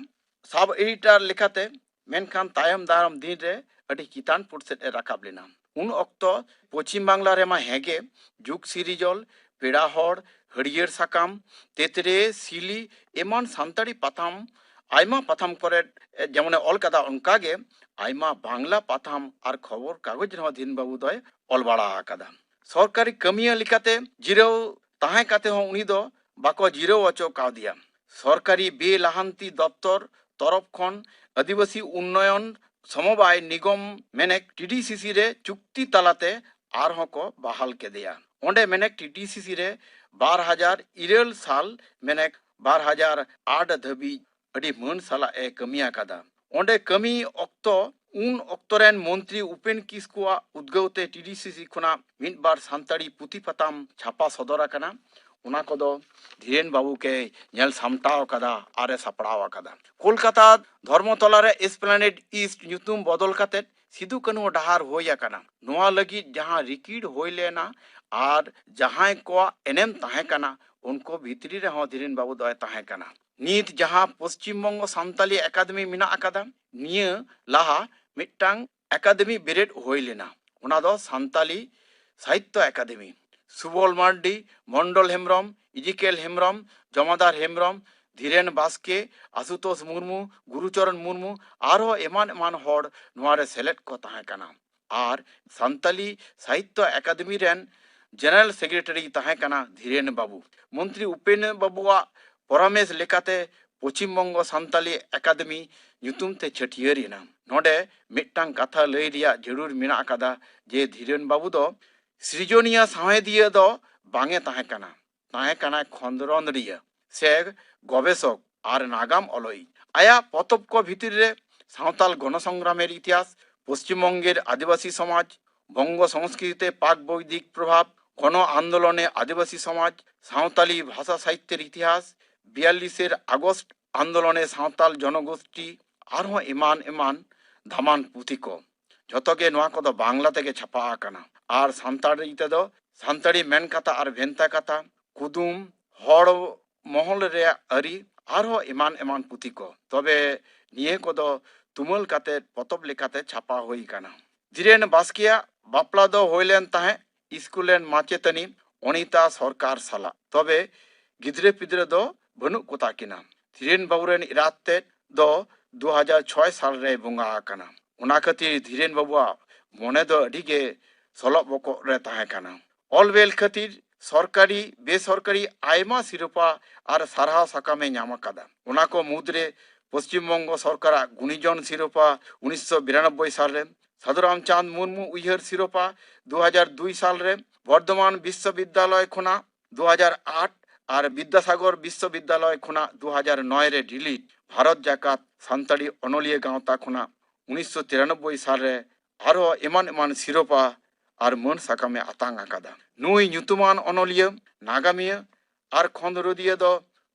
ᱥᱟᱵ ᱮᱰᱤᱴᱚᱨ ᱞᱮᱠᱟᱛᱮ, ᱢᱮᱱᱠᱷᱟᱱ ᱛᱟᱭᱚᱢ ᱫᱟᱨᱟᱢ ᱫᱤᱱ ᱨᱮ ᱟᱹᱰᱤ ᱪᱮᱛᱟᱱ ᱯᱩᱴ ᱥᱮᱫ ᱮ ᱨᱟᱠᱟᱵ ᱞᱮᱱᱟ᱾ ᱩᱱ ᱚᱠᱛᱚ ᱯᱚᱪᱷᱤᱢ ᱵᱟᱝᱞᱟ ᱨᱮᱢᱟ ᱦᱮᱸᱜᱮ ᱡᱩᱜᱽ ᱥᱤᱨᱤᱡᱚᱞ, ᱯᱮᱲᱟ ᱦᱚᱲ, ᱦᱟᱹᱨᱭᱟᱹᱲ ᱥᱟᱠᱟᱢ, ᱛᱮᱛᱨᱮ, ᱥᱤᱞᱤ ᱮᱢᱟᱱ ᱥᱟᱱᱛᱟᱲᱤ ᱯᱟᱛᱷᱟᱢ, ᱟᱭᱢᱟ ᱯᱟᱛᱷᱟᱢ ᱠᱚᱨᱮ ᱡᱮᱢᱚᱱᱮ ᱚᱞ ᱠᱟᱫᱟ, ᱚᱱᱠᱟᱜᱮ ᱟᱭᱢᱟ ᱵᱟᱝᱞᱟ ᱯᱟᱛᱷᱟᱢ ᱟᱨ ᱠᱷᱚᱵᱚᱨ ᱠᱟᱜᱚᱡᱽ ᱨᱮᱦᱚᱸ ᱫᱷᱤᱨᱮᱱ ᱵᱟᱹᱵᱩ ᱫᱚᱭ ᱚᱞ ᱵᱟᱲᱟ ᱟᱠᱟᱫᱟ᱾ ᱥᱚᱨᱠᱟᱨᱤ ᱠᱟᱹᱢᱤᱭᱟᱹ ᱞᱮᱠᱟᱛᱮ ᱡᱤᱨᱟᱹᱣ ᱛᱟᱦᱮᱸ ᱠᱟᱛᱮ ᱦᱚᱸ ᱩᱱᱤ ᱫᱚ ᱵᱟᱠᱚ ᱡᱤᱨᱟᱹᱣ ᱦᱚᱪᱚ ᱠᱟᱣᱫᱮᱭᱟ᱾ ᱥᱚᱨᱠᱟᱨᱤ ᱵᱮᱼᱞᱟᱦᱟᱱᱛᱤ ᱫᱚᱯᱛᱚᱨ ᱛᱚᱨᱚᱯ ᱠᱷᱚᱱ ᱟᱹᱫᱤᱵᱟᱹᱥᱤ ᱩᱱᱱᱚᱭᱚᱱ ᱥᱚᱢᱚᱵᱟᱭ ᱱᱤᱜᱚᱢ, ᱢᱮᱱᱮᱠ, ᱴᱤ ᱰᱤ ᱥᱤ ᱥᱤ ᱨᱮ ᱪᱩᱠᱛᱤ ᱛᱟᱞᱟᱛᱮ ᱟᱨᱦᱚᱸ ᱠᱚ ᱵᱟᱦᱟᱞ ᱠᱮᱫᱮᱭᱟ᱾ ᱚᱸᱰᱮ ᱢᱮᱱᱮᱠ ᱴᱤ ᱰᱤ ᱥᱤ ᱥᱤ ᱨᱮ ᱵᱟᱨ ᱦᱟᱡᱟᱨ ᱤᱨᱟᱹᱞ ᱥᱟᱞ ᱢᱮᱱᱮᱠ ᱵᱟᱨ ᱦᱟᱡᱟᱨ ᱟᱴ ᱫᱷᱟᱹᱵᱤᱡ ᱟᱹᱰᱤ ᱢᱟᱹᱱ ᱥᱟᱞᱟᱜ ᱮ ᱠᱟᱹᱢᱤ ᱟᱠᱟᱫᱟ᱾ ᱚᱸᱰᱮ ᱠᱟᱹᱢᱤ ᱚᱠᱛᱚ, ᱩᱱ ᱚᱠᱛᱚ ᱨᱮᱱ ᱢᱚᱱᱛᱨᱤ ᱩᱯᱮᱱ ᱠᱤᱥᱠᱩᱣᱟᱜ ᱩᱫᱽᱜᱟᱹᱣ ᱛᱮ ᱴᱤ ᱰᱤ ᱥᱤ ᱥᱤ ᱠᱷᱚᱱᱟᱜ ᱢᱤᱫ ᱵᱟᱨ ᱥᱟᱱᱛᱟᱲᱤ ᱯᱩᱛᱷᱤ ᱯᱟᱛᱷᱟᱢ ᱪᱷᱟᱯᱟ ᱥᱚᱫᱚᱨ ᱟᱠᱟᱱᱟ᱾ ᱚᱱᱟ ᱠᱚᱫᱚ ᱫᱷᱤᱨᱮᱱ ᱵᱟᱹᱵᱩ ᱜᱮ ᱧᱮᱞ ᱥᱟᱢᱴᱟᱣ ᱟᱠᱟᱫᱟ ᱟᱨ ᱮ ᱥᱟᱯᱲᱟᱣ ᱟᱠᱟᱫᱟ᱾ ᱠᱳᱞᱠᱟᱛᱟ ᱫᱷᱚᱨᱢᱚᱛᱚᱞᱟ ᱨᱮ ᱮᱥᱯᱞᱮᱱᱮᱰ ᱤᱥᱴ ᱧᱩᱛᱩᱢ ᱵᱚᱫᱚᱞ ᱠᱟᱛᱮ ᱥᱤᱫᱩ ᱠᱟᱹᱱᱦᱩ ᱰᱟᱦᱟᱨ ᱦᱩᱭ ᱟᱠᱟᱱᱟ᱾ ᱱᱚᱣᱟ ᱞᱟᱹᱜᱤᱫ ᱡᱟᱦᱟᱸ ᱨᱤᱠᱤᱲ ᱦᱩᱭ ᱞᱮᱱᱟ ᱟᱨ ᱡᱟᱦᱟᱸᱭ ᱠᱚᱣᱟᱜ ᱮᱱᱮᱢ ᱛᱟᱦᱮᱸ ᱠᱟᱱᱟ, ᱩᱱᱠᱩ ᱵᱷᱤᱛᱨᱤ ᱨᱮᱦᱚᱸ ᱫᱷᱤᱨᱮᱱ ᱵᱟᱹᱵᱩ ᱫᱚᱭ ᱛᱟᱦᱮᱸ ᱠᱟᱱᱟ᱾ ᱱᱤᱛ ᱡᱟᱦᱟᱸ ᱯᱚᱥᱪᱤᱢ ᱵᱚᱝᱜᱚ ᱥᱟᱱᱛᱟᱞᱤ ᱮᱠᱟᱰᱮᱢᱤ ᱢᱮᱱᱟᱜ ᱟᱠᱟᱫᱟ, ᱱᱤᱭᱟᱹ ᱞᱟᱦᱟ ᱢᱤᱫᱴᱟᱝ ᱮᱠᱟᱰᱮᱢᱤ ᱵᱮᱨᱮᱫ ᱦᱩᱭ ᱞᱮᱱᱟ, ᱚᱱᱟ ᱫᱚ ᱥᱟᱱᱛᱟᱞᱤ ᱥᱟᱦᱤᱛᱛᱚ ᱮᱠᱟᱰᱮᱢᱤ᱾ ᱥᱩᱵᱚᱞ ᱢᱟᱨᱰᱤ, ᱢᱚᱱᱰᱚᱞ ᱦᱮᱢᱵᱨᱚᱢ, ᱤᱡᱤᱠᱮᱞ ᱦᱮᱢᱵᱨᱚᱢ, ᱡᱚᱢᱟᱫᱟᱨ ᱦᱮᱢᱵᱨᱚᱢ, ᱫᱷᱤᱨᱮᱱ ᱵᱟᱥᱠᱮ, ᱟᱥᱩᱛᱳᱥ ᱢᱩᱨᱢᱩ, ᱜᱩᱨᱩᱪᱚᱨᱚᱱ ᱢᱩᱨᱢᱩ, ᱟᱨᱦᱚᱸ ᱮᱢᱟᱱ ᱮᱢᱟᱱ ᱦᱚᱲ ᱱᱚᱣᱟ ᱨᱮ ᱥᱮᱞᱮᱫ ᱠᱚ ᱛᱟᱦᱮᱸ ᱠᱟᱱᱟ᱾ ᱟᱨ ᱥᱟᱱᱛᱟᱞᱤ ᱥᱟᱦᱤᱛᱭᱚ ᱮᱠᱟᱰᱮᱢᱤ ᱨᱮᱱ ᱡᱮᱱᱟᱨᱮᱞ ᱥᱮᱠᱨᱮᱴᱟᱨᱤ ᱛᱟᱦᱮᱸ ᱠᱟᱱᱟ ᱫᱷᱤᱨᱮᱱ ᱵᱟᱵᱩ᱾ ᱢᱚᱱᱛᱨᱤ ᱩᱯᱮᱱ ᱵᱟᱵᱩᱣᱟᱜ ᱯᱚᱨᱟᱢᱮᱥ ᱞᱮᱠᱟᱛᱮ ᱯᱚᱪᱷᱤᱢ ᱵᱚᱝᱜᱚ ᱥᱟᱱᱛᱟᱞᱤ ᱮᱠᱟᱰᱮᱢᱤ ᱧᱩᱛᱩᱢ ᱛᱮ ᱪᱷᱟᱹᱴᱭᱟᱹᱨ ᱮᱱᱟ᱾ ᱱᱚᱰᱮ ᱢᱤᱫᱴᱟᱝ ᱠᱟᱛᱷᱟ ᱞᱟᱹᱭ ᱨᱮᱭᱟᱜ ᱡᱟᱹᱨᱩᱲ ᱢᱮᱱᱟᱜ ᱟᱠᱟᱫᱟ ᱡᱮ ᱫᱷᱤᱨᱮᱱ ᱵᱟᱵᱩ ᱫᱚ ᱥᱨᱤᱡᱚᱱᱤᱭᱟᱹ ᱥᱟᱶᱦᱮᱫᱤᱭᱟᱹ ᱫᱚ ᱵᱟᱝ ᱮ ᱛᱟᱦᱮᱸ ᱠᱟᱱᱟ, ᱛᱟᱦᱮᱸ ᱠᱟᱱᱟᱭ ᱠᱷᱚᱸᱫᱽᱨᱚᱸᱫᱽᱨᱤᱭᱟᱹ ᱥᱮ ᱜᱚᱵᱮᱥᱚᱠ ᱟᱨ ᱱᱟᱜᱟᱢ ᱚᱞᱚᱭᱤᱡ᱾ ᱟᱭᱟᱜ ᱯᱚᱛᱚᱵ ᱠᱚ ᱵᱷᱤᱛᱤᱨ ᱨᱮ ᱥᱟᱶᱛᱟᱞ ᱜᱚᱱᱚ ᱥᱚᱝᱜᱨᱟᱢᱮᱨ ᱤᱛᱤᱦᱟᱥ, ᱯᱚᱥᱪᱤᱢ ᱵᱚᱝᱜᱮᱨ ᱟᱹᱫᱤᱵᱟᱹᱥᱤ ᱥᱚᱢᱟᱡᱽ, ᱵᱚᱝᱜᱚ ᱥᱚᱝᱥᱠᱨᱤᱛᱮ ᱯᱟᱠ ᱵᱳᱭᱫᱤᱠ ᱯᱨᱚᱵᱷᱟᱵᱽ, ᱜᱚᱱᱚ ᱟᱱᱫᱳᱞᱚᱱᱮ ᱟᱹᱫᱤᱵᱟᱹᱥᱤ ᱥᱚᱢᱟᱡᱽ, ᱥᱟᱶᱛᱟᱞᱤ ᱵᱷᱟᱥᱟ ᱥᱟᱦᱤᱛᱭᱚ ᱤᱛᱤᱦᱟᱥ, ᱵᱤᱭᱟᱞᱞᱤᱥᱮᱨ ᱟᱜᱚᱥᱴ ᱟᱱᱫᱳᱞᱚᱱᱮ ᱥᱟᱶᱛᱟᱞ ᱡᱚᱱᱚᱜᱳᱥᱴᱤ, ᱟᱨᱦᱚᱸ ᱮᱢᱟᱱ ᱮᱢᱟᱱ ᱫᱟᱢᱟᱱ ᱯᱩᱛᱷᱤ ᱠᱚ᱾ ᱡᱷᱚᱛᱚ ᱜᱮ ᱱᱚᱣᱟ ᱠᱚᱫᱚ ᱵᱟᱝᱞᱟ ᱛᱮᱜᱮ ᱪᱷᱟᱯᱟ ᱟᱠᱟᱱᱟ᱾ ᱟᱨ ᱥᱟᱱᱛᱟᱲᱤ ᱛᱮᱫᱚ ᱥᱟᱱᱛᱟᱲᱤ ᱢᱮᱱ ᱠᱟᱛᱷᱟ ᱟᱨ ᱵᱷᱮᱱᱛᱟ ᱠᱟᱛᱷᱟ, ᱠᱩᱫᱩᱢ, ᱦᱚᱲ ᱢᱚᱦᱚᱞ ᱨᱮᱭᱟᱜ ᱟᱹᱨᱤ, ᱟᱨᱦᱚᱸ ᱮᱢᱟᱱ ᱮᱢᱟᱱ ᱯᱩᱛᱷᱤ ᱠᱚ᱾ ᱛᱚᱵᱮ ᱱᱤᱭᱟᱹ ᱠᱚᱫᱚ ᱛᱩᱢᱟᱹᱞ ᱠᱟᱛᱮ ᱯᱚᱛᱚᱵ ᱞᱮᱠᱟᱛᱮ ᱪᱷᱟᱯᱟ ᱦᱩᱭ ᱟᱠᱟᱱᱟ᱾ ᱫᱷᱤᱨᱮᱱ ᱵᱟᱥᱠᱮᱭᱟᱜ ᱵᱟᱯᱞᱟ ᱫᱚ ᱦᱩᱭ ᱞᱮᱱ ᱛᱟᱦᱮᱸᱫ ᱥᱠᱩᱞ ᱨᱮᱱ ᱢᱟᱪᱮᱛᱟᱹᱱᱤ ᱚᱱᱤᱛᱟ ᱥᱚᱨᱠᱟᱨ ᱥᱟᱞᱟᱜ᱾ ᱛᱚᱵᱮ ᱜᱤᱫᱽᱨᱟᱹ ᱯᱤᱫᱽᱨᱟᱹ ᱫᱚ ᱵᱟᱹᱱᱩᱜ ᱠᱚᱛᱟ ᱠᱤᱱᱟ᱾ ᱫᱷᱤᱨᱮᱱ ᱵᱟᱹᱵᱩ ᱨᱮᱱ ᱮᱨᱟᱛ ᱛᱮᱫ ᱫᱚ ᱫᱩ ᱦᱟᱡᱟᱨ ᱪᱷᱚᱭ ᱥᱟᱞ ᱨᱮᱭ ᱵᱚᱸᱜᱟ ᱟᱠᱟᱱᱟ᱾ ᱚᱱᱟ ᱠᱷᱟᱹᱛᱤᱨ ᱫᱷᱤᱨᱮᱱ ᱵᱟᱹᱵᱩᱣᱟᱜ ᱢᱚᱱᱮ ᱫᱚ ᱟᱹᱰᱤ ᱜᱮ ᱥᱚᱞᱚᱜ ᱵᱚᱠᱚᱜ ᱨᱮ ᱛᱟᱦᱮᱸ ᱠᱟᱱᱟ᱾ ᱚᱞ ᱵᱮᱞ ᱠᱷᱟᱹᱛᱤᱨ ᱥᱚᱨᱠᱟᱨᱤ, ᱵᱮᱥᱚᱨᱠᱟᱨᱤ ᱟᱭᱢᱟ ᱥᱤᱨᱯᱟ ᱟᱨ ᱥᱟᱨᱦᱟᱣ ᱥᱟᱠᱟᱢ ᱮ ᱧᱟᱢ ᱟᱠᱟᱫᱟ᱾ ᱚᱱᱟ ᱠᱚ ᱢᱩᱫᱽᱨᱮ ᱯᱚᱥᱪᱤᱢ ᱵᱚᱝᱜᱚ ᱥᱚᱨᱠᱟᱨᱟᱜ ᱜᱩᱱᱤᱡᱚᱱ ᱥᱤᱨᱯᱟ ᱩᱱᱤᱥᱥᱚ ᱵᱤᱨᱟᱱᱚᱵᱵᱳᱭ ᱥᱟᱞ ᱨᱮ, ᱥᱟᱫᱷᱩ ᱨᱟᱢᱪᱟᱸᱫᱽ ᱢᱩᱨᱢᱩ ᱩᱭᱦᱟᱹᱨ ᱥᱤᱨᱯᱟ ᱫᱩ ᱦᱟᱡᱟᱨ ᱫᱩᱭ ᱥᱟᱞ ᱨᱮ, ᱵᱚᱨᱫᱷᱚᱢᱟᱱ ᱵᱤᱥᱥᱚᱵᱤᱫᱽᱫᱟᱞᱚᱭ ᱠᱷᱚᱱᱟᱜ ᱫᱩ ᱦᱟᱡᱟᱨ ᱟᱴ ᱟᱨ ᱵᱤᱫᱽᱫᱟᱥᱟᱜᱚᱨ ᱵᱤᱥᱥᱚᱵᱤᱫᱽᱫᱟᱞᱚᱭ ᱠᱷᱚᱱᱟᱜ ᱫᱩ ᱦᱟᱡᱟᱨ ᱱᱚᱭ ᱨᱮ ᱰᱤᱞᱤᱴ, ᱵᱷᱟᱨᱚᱛ ᱡᱟᱠᱟᱛ ᱥᱟᱱᱛᱟᱲᱤ ᱚᱱᱚᱞᱤᱭᱟᱹ ᱜᱟᱶᱛᱟ ᱠᱷᱚᱱᱟᱜ ᱩᱱᱤᱥᱥᱚ ᱛᱤᱨᱟᱱᱚᱵᱵᱳᱭ ᱥᱟᱞ ᱨᱮ ᱟᱨᱦᱚᱸ ᱮᱢᱟᱱ ᱮᱢᱟᱱ ᱥᱤᱨᱯᱟ ᱟᱨ ᱢᱟᱹᱱ ᱥᱟᱠᱟᱢ ᱮ ᱟᱛᱟᱝ ᱟᱠᱟᱫᱟ᱾ ᱱᱩᱭ ᱧᱩᱛᱩᱢᱟᱱ ᱚᱱᱚᱞᱤᱭᱟᱹ, ᱱᱟᱜᱟᱢᱤᱭᱟᱹ ᱟᱨ ᱠᱷᱚᱸᱫᱽᱨᱚᱸᱫᱤᱭᱟᱹ ᱫᱚ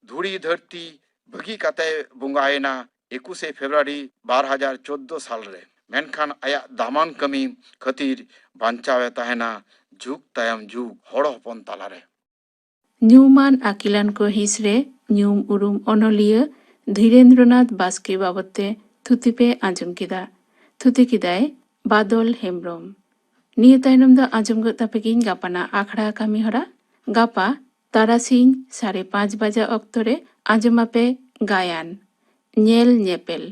ᱫᱷᱩᱲᱤ ᱫᱷᱟᱹᱨᱛᱤ ᱵᱟᱹᱜᱤ ᱠᱟᱛᱮᱭ ᱵᱚᱸᱜᱟᱭᱮᱱᱟ ᱮᱠᱩᱥᱮ ᱯᱷᱮᱵᱽᱨᱩᱣᱟᱨᱤ ᱵᱟᱨ ᱦᱟᱡᱟᱨ ᱪᱳᱫᱽᱫᱳ ᱥᱟᱞ ᱨᱮ᱾ ᱢᱮᱱᱠᱷᱟᱱ ᱟᱭᱟᱜ ᱫᱟᱢᱟᱱ ᱠᱟᱹᱢᱤ ᱠᱷᱟᱹᱛᱤᱨ ᱵᱟᱧᱪᱟᱣ ᱮ ᱛᱟᱦᱮᱱᱟ ᱡᱩᱜᱽ ᱛᱟᱭᱚᱢ ᱡᱩᱜᱽ ᱦᱚᱲ ᱦᱚᱯᱚᱱ ᱛᱟᱞᱟᱨᱮ᱾ ᱧᱩᱢᱟᱱ ᱟᱹᱠᱤᱞᱟᱱ ᱠᱚ ᱦᱤᱸᱥ ᱨᱮ ᱧᱩᱢ ᱩᱨᱩᱢ ᱚᱱᱚᱞᱤᱭᱟᱹ ᱫᱷᱤᱨᱮᱱᱫᱨᱚᱱᱟᱛᱷ ᱵᱟᱥᱠᱮ ᱵᱟᱵᱚᱫ ᱛᱮ ᱛᱷᱩᱛᱤ ᱯᱮ ᱟᱸᱡᱚᱢ ᱠᱮᱫᱟ᱾ ᱛᱷᱩᱛᱤ ᱠᱮᱫᱟᱭ ᱵᱟᱫᱚᱞ ᱦᱮᱢᱵᱽᱨᱚᱢ᱾ ᱱᱤᱭᱟᱹ ᱛᱟᱭᱱᱚᱢ ᱫᱚ ᱟᱸᱡᱚᱢ ᱜᱚᱫ ᱛᱟᱯᱮ ᱜᱤᱧ ᱜᱟᱯᱟᱱᱟᱜ ᱟᱠᱷᱲᱟ ᱠᱟᱹᱢᱤ ᱦᱚᱨᱟ᱾ ᱜᱟᱯᱟ ᱛᱟᱨᱟᱥᱤᱧ ᱥᱟᱲᱮ ᱯᱟᱸᱪ ᱵᱟᱡᱟ ᱚᱠᱛᱚ ᱨᱮ ᱟᱸᱡᱚᱢ ᱟᱯᱮ ᱜᱟᱭᱟᱱ ᱧᱮᱞ ᱧᱮᱯᱮᱞ᱾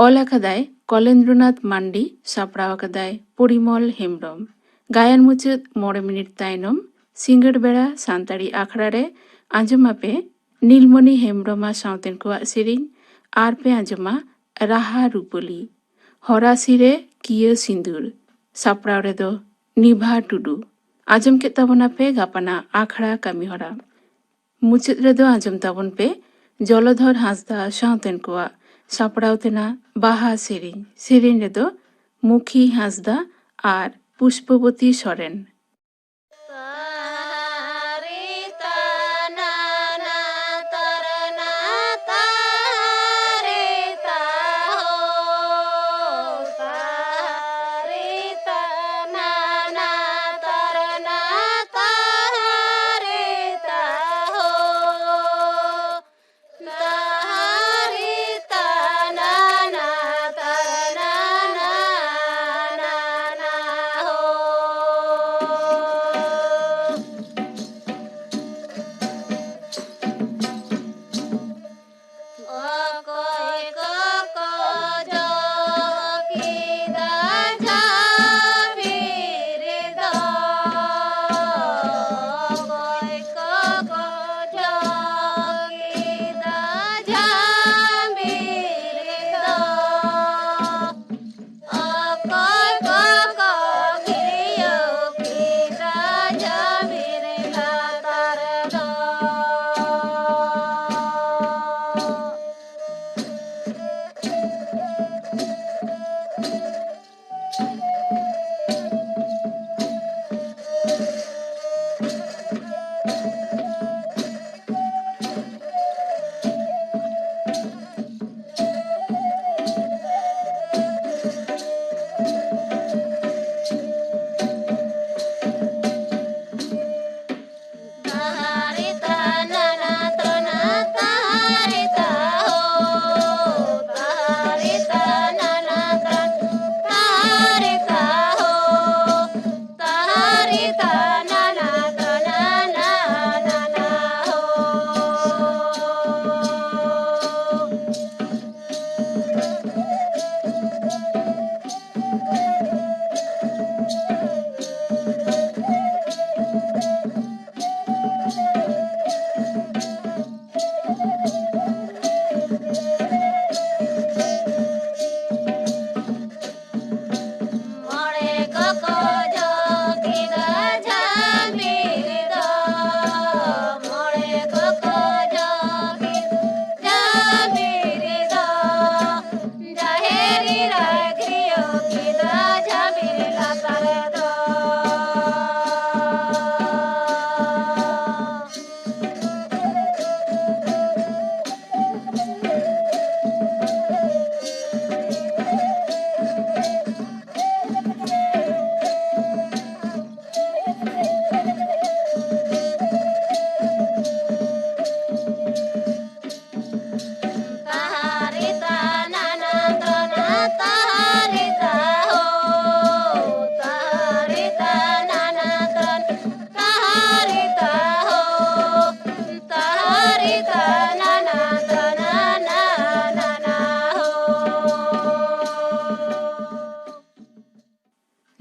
ᱚᱞ ᱟᱠᱟᱫᱟᱭ ᱠᱚᱞᱮᱱᱫᱨᱚᱱᱟᱛᱷ ᱢᱟᱱᱰᱤ, ᱥᱟᱯᱲᱟᱣ ᱟᱠᱟᱫᱟᱭ ᱯᱚᱨᱤᱢᱚᱞ ᱦᱮᱢᱵᱨᱚᱢ᱾ ᱜᱟᱭᱟᱱ ᱢᱩᱪᱟᱹᱫ ᱢᱚᱬᱮ ᱢᱤᱱᱤᱴ ᱛᱟᱭᱱᱚᱢ ᱥᱤᱸᱜᱟᱹᱲ ᱵᱮᱲᱟ ᱥᱟᱱᱛᱟᱲᱤ ᱟᱠᱷᱲᱟ ᱨᱮ ᱟᱸᱡᱚᱢ ᱟᱯᱮ ᱱᱤᱞᱢᱚᱱᱤ ᱦᱮᱢᱵᱨᱚᱢ ᱟᱨ ᱥᱟᱶᱛᱮᱱ ᱠᱚᱣᱟᱜ ᱥᱮᱨᱮᱧ᱾ ᱟᱨ ᱯᱮ ᱟᱸᱡᱚᱢᱟ ᱨᱟᱦᱟ ᱨᱩᱯᱟᱹᱞᱤ᱾ ᱦᱚᱨᱟᱥᱤ ᱨᱮ ᱠᱤᱭᱟᱹ ᱥᱤᱸᱫᱩᱨ᱾ ᱥᱟᱯᱲᱟᱣ ᱨᱮᱫᱚ ᱱᱤᱵᱷᱟ ᱴᱩᱰᱩ᱾ ᱟᱸᱡᱚᱢ ᱠᱮᱫ ᱛᱟᱵᱚᱱᱟᱯᱮ ᱜᱟᱯᱟᱱᱟᱜ ᱟᱠᱷᱲᱟ ᱠᱟᱹᱢᱤ ᱦᱚᱨᱟ᱾ ᱢᱩᱪᱟᱹᱫ ᱨᱮᱫᱚ ᱟᱸᱡᱚᱢ ᱛᱟᱵᱚᱱ ᱯᱮ ᱡᱚᱞᱚᱫᱷᱚᱨ ᱦᱟᱸᱥᱫᱟ ᱥᱟᱶᱛᱮᱱ ᱠᱚᱣᱟᱜ ᱥᱟᱯᱲᱟᱣ ᱛᱮᱱᱟᱜ ᱵᱟᱦᱟ ᱥᱮᱨᱮᱧ᱾ ᱥᱮᱨᱮᱧ ᱨᱮᱫᱚ ᱢᱩᱠᱷᱤ ᱦᱟᱸᱥᱫᱟ ᱟᱨ ᱯᱩᱥᱯᱚᱵᱚᱛᱤ ᱥᱚᱨᱮᱱ᱾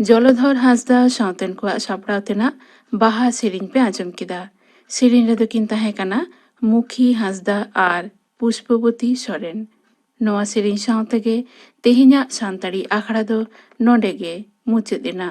ᱡᱚᱞᱚᱫᱷᱚᱨ ᱦᱟᱸᱥᱫᱟ ᱥᱟᱶᱛᱮᱱ ᱠᱚᱣᱟᱜ ᱥᱟᱯᱲᱟᱣ ᱛᱮᱱᱟᱜ ᱵᱟᱦᱟ ᱥᱮᱨᱮᱧ ᱯᱮ ᱟᱸᱡᱚᱢ ᱠᱮᱫᱟ᱾ ᱥᱮᱨᱮᱧ ᱨᱮᱫᱚ ᱠᱤᱱ ᱛᱟᱦᱮᱸ ᱠᱟᱱᱟ ᱢᱩᱠᱷᱤ ᱦᱟᱸᱥᱫᱟ ᱟᱨ ᱯᱩᱥᱯᱚᱵᱚᱛᱤ ᱥᱚᱨᱮᱱ᱾ ᱱᱚᱣᱟ ᱥᱮᱨᱮᱧ ᱥᱟᱶ ᱛᱮᱜᱮ ᱛᱮᱦᱮᱧᱟᱜ ᱥᱟᱱᱛᱟᱲᱤ ᱟᱠᱷᱲᱟ ᱫᱚ ᱱᱚᱰᱮ ᱜᱮ ᱢᱩᱪᱟᱹᱫ ᱮᱱᱟ᱾